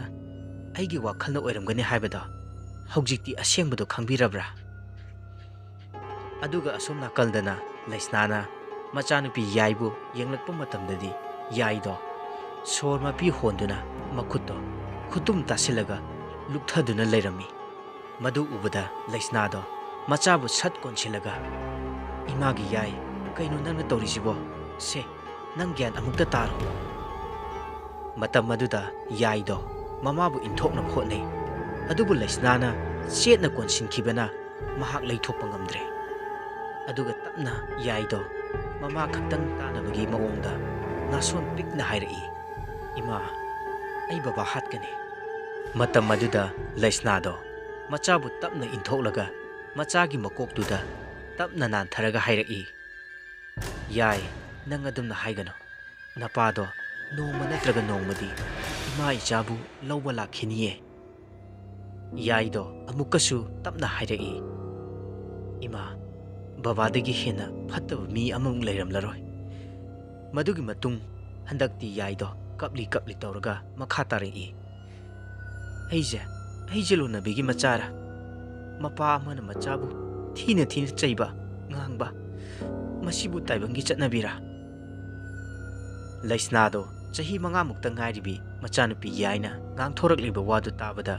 ꯑꯩꯒꯤ ꯋꯥꯈꯜꯅ ꯑꯣꯏꯔꯝꯒꯅꯤ ꯍꯥꯏꯕꯗꯣ ꯍꯧꯖꯤꯛꯇꯤ ꯑꯁꯦꯡꯕꯗꯣ ꯈꯪꯕꯤꯔꯕ꯭ꯔꯥ?" ꯑꯗꯨꯒ ꯑꯁꯣꯝ ꯅꯥꯀꯜꯗꯅ ꯂꯩꯁꯅꯥꯅ ꯃꯆꯥꯅꯨꯄꯤ ꯌꯥꯏꯕꯨ ꯌꯦꯡꯂꯛꯄ ꯃꯇꯝꯗꯗꯤ ꯌꯥꯏꯗꯣ ꯁꯣꯔ ꯃꯄꯤ ꯍꯣꯟꯗꯨꯅ ꯃꯈꯨꯠꯇꯣ ꯈꯨꯇꯨꯝ ꯇꯥꯁꯤꯜꯂꯒ ꯂꯨꯞꯊꯗꯨꯅ ꯂꯩꯔꯝꯃꯤ꯫ ꯃꯗꯨ ꯎꯕꯗ ꯂꯩꯁꯅꯥꯗꯣ ꯃꯆꯥꯕꯨ ꯁꯠ ꯀꯣꯟꯁꯤꯜꯂꯒ, "ꯏꯃꯥꯒꯤ ꯌꯥꯏ, ꯀꯩꯅꯣ ꯅꯪꯅ ꯇꯧꯔꯤꯁꯤꯕꯣ? ꯁꯦ, ꯅꯪ ꯒ꯭ꯌꯥꯟ ꯑꯃꯨꯛꯇ ꯇꯥꯔꯣ꯫" ꯃꯇꯝ ꯑꯗꯨꯗ ꯌꯥꯏꯗꯣ ꯃꯃꯥꯕꯨ ꯏꯟꯊꯣꯛꯅꯕ ꯍꯣꯠꯅꯩ, ꯑꯗꯨꯕꯨ ꯂꯩꯁꯅꯥꯅ ꯆꯦꯠꯅ ꯀꯣꯟꯁꯤꯟꯈꯤꯕꯅ ꯃꯍꯥꯛ ꯂꯩꯊꯣꯛꯄ ꯉꯝꯗ꯭ꯔꯦ꯫ ꯑꯗꯨꯒ ꯇꯞꯅ ꯌꯥꯏꯗꯣ ꯃꯃꯥ ꯈꯛꯇꯪ ꯇꯥꯅꯕꯒꯤ ꯃꯑꯣꯡꯗ ꯅꯥꯁꯣꯟ ꯄꯤꯛꯅ ꯍꯥꯏꯔꯛꯏ, "ꯏꯃꯥ, ꯑꯩ ꯕꯕꯥ ꯍꯥꯠꯀꯅꯤ"꯫ ꯃꯇꯝ ꯑꯗꯨꯗ ꯂꯩꯁꯅꯥꯗꯣ ꯃꯆꯥꯕꯨ ꯇꯞꯅ ꯏꯟꯊꯣꯛꯂꯒ ꯃꯆꯥꯒꯤ ꯃꯀꯣꯛꯇꯨꯗ ꯇꯞꯅ ꯅꯥꯟꯊꯔꯒ ꯍꯥꯏꯔꯛꯏ, "ꯌꯥꯏ, ꯅꯪ ꯑꯗꯨꯝꯅ ꯍꯥꯏꯒꯅꯨ꯫ ꯅꯄꯥꯗꯣ ꯅꯣꯡꯃ ꯅꯠꯇ꯭ꯔꯒ ꯅꯣꯡꯃꯗꯤ ꯏꯃꯥ ꯏꯆꯥꯕꯨ ꯂꯧꯕ ꯂꯥꯛꯈꯤꯅꯤꯌꯦ"꯫ ꯌꯥꯏꯗꯣ ꯑꯃꯨꯛꯀꯁꯨ ꯇꯞꯅ ꯍꯥꯏꯔꯛꯏ, "ꯏꯃꯥ, ꯕꯕꯥꯗꯒꯤ ꯍꯦꯟꯅ ꯐꯠꯇꯕ ꯃꯤ ꯑꯃꯃꯨꯛ ꯂꯩꯔꯝꯂꯔꯣꯏ"꯫ ꯃꯗꯨꯒꯤ ꯃꯇꯨꯡ ꯍꯟꯗꯛꯇꯤ ꯌꯥꯏꯗꯣ ꯀꯞꯂꯤ ꯀꯞꯂꯤ ꯇꯧꯔꯒ ꯃꯈꯥ ꯇꯥꯔꯛꯏ, "ꯑꯩꯁꯦ, ꯑꯩꯁꯦ ꯂꯣꯟꯅꯕꯤꯒꯤ ꯃꯆꯥꯔꯥ? ꯃꯄꯥ ꯑꯃꯅ ꯃꯆꯥꯕꯨ ꯊꯤꯅ ꯊꯤꯅ ꯆꯩꯕ, ꯉꯥꯡꯕ, ꯃꯁꯤꯕꯨ ꯇꯥꯏꯕꯪꯒꯤ ꯆꯠꯅꯕꯤꯔꯥ?" ꯂꯩꯁꯅꯥꯗꯣ ꯆꯍꯤ ꯃꯉꯥꯃꯨꯛꯇ ꯉꯥꯏꯔꯤꯕꯤ ꯃꯆꯥꯅꯨꯄꯤ ꯌꯥꯏꯅ ꯉꯥꯡꯊꯣꯔꯛꯂꯤꯕ ꯋꯥꯗꯨ ꯇꯥꯕꯗ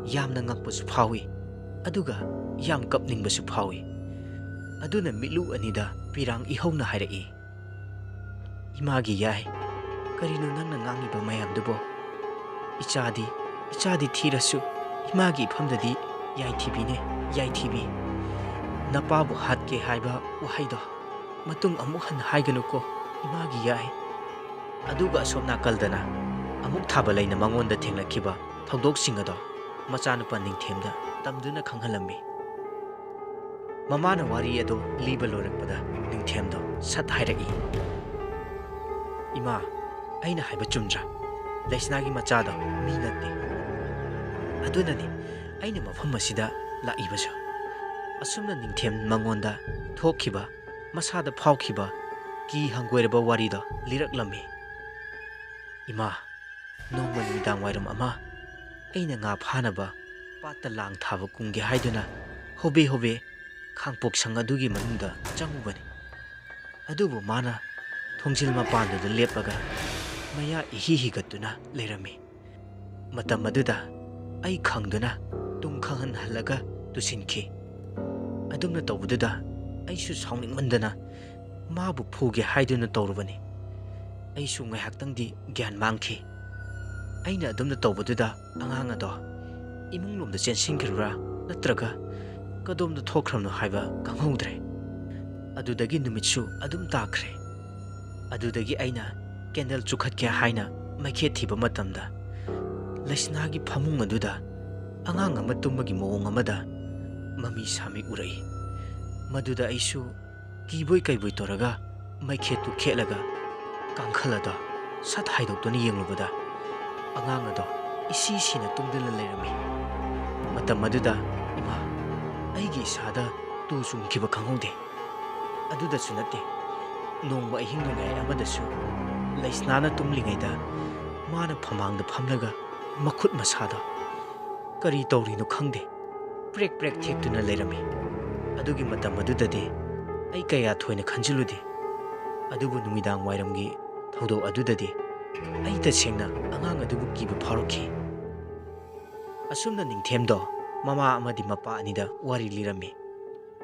ꯌꯥꯝꯅ ꯉꯛꯄꯁꯨ ꯐꯥꯎꯏ, ꯑꯗꯨꯒ ꯌꯥꯝ ꯀꯞꯅꯤꯡꯕꯁꯨ ꯐꯥꯎꯏ꯫ ꯑꯗꯨꯅ ꯃꯤꯠꯂꯨ ꯑꯅꯤꯗ ꯄꯤꯔꯥꯡ ꯏꯍꯧꯅ ꯍꯥꯏꯔꯛꯏ, "ꯏꯃꯥꯒꯤ ꯌꯥꯏ, ꯀꯔꯤꯅꯣ ꯅꯪꯅ ꯉꯥꯡꯂꯤꯕ ꯃꯌꯥꯝꯗꯨꯕꯣ? ꯏꯆꯥꯗꯤ, ꯏꯆꯥꯗꯤ ꯊꯤꯔꯁꯨ ꯏꯃꯥꯒꯤ ꯏꯐꯝꯗꯗꯤ ꯌꯥꯏꯊꯤꯕꯤꯅꯦ, ꯌꯥꯏꯊꯤꯕꯤ꯫ ꯅꯄꯥꯕꯨ ꯍꯥꯠꯀꯦ ꯍꯥꯏꯕ ꯋꯥꯍꯩꯗꯣ ꯃꯇꯨꯡ ꯑꯃꯨꯛ ꯍꯟꯅ ꯍꯥꯏꯒꯅꯨꯀꯣ, ꯏꯃꯥꯒꯤ ꯌꯥꯏ"꯫ ꯑꯗꯨꯒ ꯑꯁꯣꯝ ꯅꯥꯀꯜꯗꯅ ꯑꯃꯨꯛ ꯊꯥꯕ ꯂꯩꯅ ꯃꯉꯣꯟꯗ ꯊꯦꯡꯂꯛꯈꯤꯕ ꯊꯧꯗꯣꯛꯁꯤꯡ ꯑꯗꯣ ꯃꯆꯥꯅꯨꯄꯥ ꯅꯤꯡꯊꯦꯝꯗ ꯇꯝꯗꯨꯅ ꯈꯪꯍꯜꯂꯝꯃꯤ꯫ ꯃꯃꯥꯅ ꯋꯥꯔꯤ ꯑꯗꯨ ꯂꯤꯕ ꯂꯣꯏꯔꯛꯄꯗ ꯅꯤꯡꯊꯦꯝꯗꯣ ꯁꯠ ꯍꯥꯏꯔꯛꯏ, "ꯏꯃꯥ, ꯑꯩꯅ ꯍꯥꯏꯕ ꯆꯨꯝꯗ꯭ꯔꯥ? ꯂꯩꯁꯅꯥꯒꯤ ꯃꯆꯥꯗꯣ ꯃꯤ ꯅꯠꯇꯦ꯫ ꯑꯗꯨꯅꯅꯤ ꯑꯩꯅ ꯃꯐꯝ ꯑꯁꯤꯗ ꯂꯥꯛꯏꯕꯁꯨ"꯫ ꯑꯁꯨꯝꯅ ꯅꯤꯡꯊꯦꯝ ꯃꯉꯣꯟꯗ ꯊꯣꯛꯈꯤꯕ, ꯃꯁꯥꯗ ꯐꯥꯎꯈꯤꯕ ꯀꯤ ꯍꯪꯒꯣꯏꯔꯕ ꯋꯥꯔꯤꯗꯣ ꯂꯤꯔꯛꯂꯝꯃꯤ꯫ "ꯏꯃꯥ, ꯅꯣꯡꯃ ꯅꯨꯃꯤꯗꯥꯡ ꯋꯥꯏꯔꯝ ꯑꯃ ꯑꯩꯅ ꯉꯥ ꯐꯥꯅꯕ ꯄꯥꯠꯇ ꯂꯥꯡ ꯊꯥꯕ ꯀꯨꯝꯒꯦ ꯍꯥꯏꯗꯨꯅ ꯍꯣꯕꯦ ꯍꯣꯕꯦ ꯈꯥꯡꯄꯣꯛꯁꯪ ꯑꯗꯨꯒꯤ ꯃꯅꯨꯡꯗ ꯆꯪꯉꯨꯕꯅꯤ꯫ ꯑꯗꯨꯕꯨ ꯃꯥꯅ ꯊꯣꯡꯖꯤꯜ ꯃꯄꯥꯟꯗꯨꯗ ꯂꯦꯞꯂꯒ ꯃꯌꯥ ꯏꯍꯤ ꯍꯤꯒꯠꯇꯨꯅ ꯂꯩꯔꯝꯃꯤ꯫ ꯃꯇꯝ ꯑꯗꯨꯗ ꯑꯩ ꯈꯪꯗꯨꯅ ꯇꯨꯡ ꯈꯪꯍꯟꯍꯜꯂꯒ ꯇꯨꯁꯤꯟꯈꯤ꯫ ꯑꯗꯨꯝꯅ ꯇꯧꯕꯗꯨꯗ ꯑꯩꯁꯨ ꯁꯥꯎꯅꯤꯡꯃꯟꯗꯅ ꯃꯥꯕꯨ ꯐꯨꯒꯦ ꯍꯥꯏꯗꯨꯅ ꯇꯧꯔꯨꯕꯅꯤ꯫ ꯑꯩꯁꯨ ꯉꯥꯏꯍꯥꯛꯇꯪꯗꯤ ꯒ꯭ꯌꯥꯟ ꯃꯥꯡꯈꯤ꯫ ꯑꯩꯅ ꯑꯗꯨꯝꯅ ꯇꯧꯕꯗꯨꯗ ꯑꯉꯥꯡ ꯑꯗꯣ ꯏꯃꯨꯡꯂꯣꯝꯗ ꯆꯦꯟꯁꯤꯟꯈ꯭ꯔꯕ꯭ꯔꯥ ꯅꯠꯇ꯭ꯔꯒ ꯀꯗꯣꯝꯗ ꯊꯣꯛꯈ꯭ꯔꯕꯅꯣ ꯍꯥꯏꯕ ꯈꯪꯍꯧꯗ꯭ꯔꯦ꯫ ꯑꯗꯨꯗꯒꯤ ꯅꯨꯃꯤꯠꯁꯨ ꯑꯗꯨꯝ ꯇꯥꯈ꯭ꯔꯦ꯫ ꯑꯗꯨꯗꯒꯤ ꯑꯩꯅ ꯀꯦꯟꯗꯜ ꯆꯨꯈꯠꯀꯦ ꯍꯥꯏꯅ ꯃꯩꯈꯦꯠ ꯊꯤꯕ ꯃꯇꯝꯗ, ꯂꯩꯁꯅꯥꯒꯤ ꯐꯃꯨꯡ ꯑꯗꯨꯗ ꯑꯉꯥꯡ ꯑꯃ ꯇꯨꯝꯕꯒꯤ ꯃꯑꯣꯡ ꯑꯃꯗ ꯃꯃꯤ ꯁꯥꯃꯤ ꯎꯔꯛꯏ꯫ ꯃꯗꯨꯗ ꯑꯩꯁꯨ ꯀꯤꯕꯣꯏ ꯀꯩꯕꯣꯏ ꯇꯧꯔꯒ ꯃꯩꯈꯦꯠꯇꯨ ꯈꯦꯠꯂꯒ ꯀꯥꯡꯈꯜ ꯑꯗꯣ ꯁꯠ ꯍꯥꯏꯗꯣꯛꯇꯨꯅ ꯌꯦꯡꯂꯨꯕꯗ, ꯑꯉꯥꯡ ꯑꯗꯣ ꯏꯁꯤ ꯁꯤꯅ ꯇꯨꯝꯗꯨꯅ ꯂꯩꯔꯝꯃꯤ꯫ ꯃꯇꯝ ꯑꯗꯨꯗ ꯏꯃꯥ, ꯑꯩꯒꯤ ꯏꯁꯥꯗ ꯇꯨ ꯆꯨꯡꯈꯤꯕ ꯈꯪꯍꯧꯗꯦ꯫ ꯑꯗꯨꯗꯁꯨ ꯅꯠꯇꯦ, ꯅꯣꯡꯃ ꯑꯍꯤꯡ ꯅꯣꯡꯌꯥꯏ ꯑꯃꯗꯁꯨ ꯂꯩꯁꯅꯥꯅ ꯇꯨꯝꯂꯤꯉꯩꯗ ꯃꯥꯅ ꯐꯃꯥꯡꯗ ꯐꯝꯂꯒ ꯃꯈꯨꯠ ꯃꯁꯥꯗꯣ ꯀꯔꯤ ꯇꯧꯔꯤꯅꯣ ꯈꯪꯗꯦ, ꯄ꯭ꯔꯦꯛ ꯄ꯭ꯔꯦꯛ ꯊꯦꯛꯇꯨꯅ ꯂꯩꯔꯝꯃꯤ꯫ ꯑꯗꯨꯒꯤ ꯃꯇꯝ ꯑꯗꯨꯗꯗꯤ ꯑꯩ ꯀꯌꯥ ꯊꯣꯏꯅ ꯈꯟꯖꯤꯜꯂꯨꯗꯦ꯫ ꯑꯗꯨꯕꯨ ꯅꯨꯃꯤꯗꯥꯡ ꯋꯥꯏꯔꯝꯒꯤ ꯊꯧꯗꯣꯛ ꯑꯗꯨꯗꯗꯤ ꯑꯩ ꯇꯁꯦꯡꯅ ꯑꯉꯥꯡ ꯑꯗꯨꯕꯨ ꯀꯤꯕ ꯐꯥꯎꯔꯛꯈꯤ꯫ ꯑꯁꯨꯝꯅ ꯅꯤꯡꯊꯦꯝꯗꯣ ꯃꯃꯥ ꯑꯃꯗꯤ ꯃꯄꯥ ꯑꯅꯤꯗ ꯋꯥꯔꯤ ꯂꯤꯔꯝꯃꯤ꯫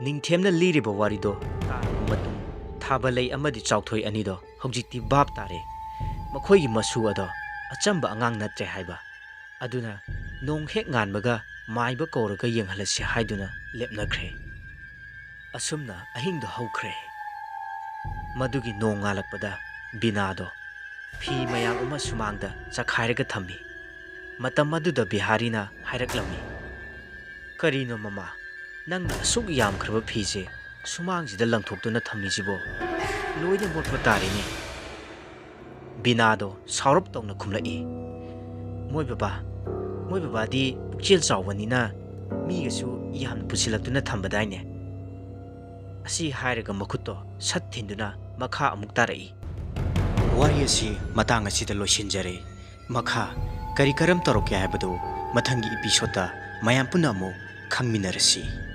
ꯅꯤꯡꯊꯦꯝꯅ ꯂꯤꯔꯤꯕ ꯋꯥꯔꯤꯗꯣ ꯇꯥꯔꯕ ꯃꯇꯨꯡ, ꯊꯥꯕꯂꯩ ꯑꯃꯗꯤ ꯆꯥꯎꯊꯣꯏ ꯑꯅꯤꯗꯣ ꯍꯧꯖꯤꯛꯇꯤ ꯚꯥꯞ ꯇꯥꯔꯦ꯫ ꯃꯈꯣꯏꯒꯤ ꯃꯁꯨ ꯑꯗꯣ ꯑꯆꯝꯕ ꯑꯉꯥꯡ ꯅꯠꯇ꯭ꯔꯦ ꯍꯥꯏꯕ꯫ ꯑꯗꯨꯅ ꯅꯣꯡ ꯍꯦꯛ ꯉꯥꯟꯕꯒ ꯃꯥꯏꯕ ꯀꯧꯔꯒ ꯌꯦꯡꯍꯜꯂꯁꯤ ꯍꯥꯏꯗꯨꯅ ꯂꯦꯞꯅꯈ꯭ꯔꯦ꯫ ꯑꯁꯨꯝꯅ ꯑꯍꯤꯡꯗꯣ ꯍꯧꯈ꯭ꯔꯦ꯫ ꯃꯗꯨꯒꯤ ꯅꯣꯡ ꯉꯥꯜꯂꯛꯄꯗ ꯕꯤꯅꯥꯗꯣ ꯐꯤ ꯃꯌꯥꯝ ꯑꯃ ꯁꯨꯃꯥꯡꯗ ꯆꯈꯥꯏꯔꯒ ꯊꯝꯃꯤ꯫ ꯃꯇꯝ ꯑꯗꯨꯗ ꯕꯤꯍꯥꯔꯤꯅ ꯍꯥꯏꯔꯛꯂꯝꯃꯤ, "ꯀꯔꯤꯅꯣ ꯃꯃꯥ, ꯅꯪꯅ ꯑꯁꯨꯛ ꯌꯥꯝꯈ꯭ꯔꯕ ꯐꯤꯁꯦ ꯁꯨꯃꯥꯡꯁꯤꯗ ꯂꯪꯊꯣꯛꯇꯨꯅ ꯊꯝꯃꯤꯁꯤꯕꯣ? ꯂꯣꯏꯅ ꯃꯣꯠꯄ ꯇꯥꯔꯦꯅꯦ!" ꯕꯤꯅꯥꯗꯣ ꯁꯥꯎꯔꯞ ꯇꯧꯅ ꯈꯨꯝꯂꯛꯏ, "ꯃꯣꯏ ꯕꯕꯥ, ꯃꯣꯏ ꯕꯕꯥꯗꯤ ꯄꯨꯛꯆꯦꯜ ꯆꯥꯎꯕꯅꯤꯅ ꯃꯤꯒꯁꯨ ꯌꯥꯝꯅ ꯄꯨꯁꯤꯜꯂꯛꯇꯨꯅ ꯊꯝꯕꯗꯥꯏꯅꯦ?" ꯑꯁꯤ ꯍꯥꯏꯔꯒ ꯃꯈꯨꯠꯇꯣ ꯁꯠ ꯊꯤꯟꯗꯨꯅ ꯃꯈꯥ ꯑꯃꯨꯛ ꯇꯥꯔꯛꯏ꯫ ꯋꯥꯔꯤ ꯑꯁꯤ ꯃꯇꯥꯡ ꯑꯁꯤꯗ ꯂꯣꯏꯁꯤꯟꯖꯔꯦ꯫ ꯃꯈꯥ ꯀꯔꯤ ꯀꯔꯝ ꯇꯧꯔꯛꯀꯦ ꯍꯥꯏꯕꯗꯨ ꯃꯊꯪꯒꯤ ꯏꯄꯤꯁꯣꯠꯇ ꯃꯌꯥꯝ ꯄꯨꯟꯅ ꯑꯃꯨꯛ ꯈꯪꯃꯤꯟꯅꯔꯁꯤ꯫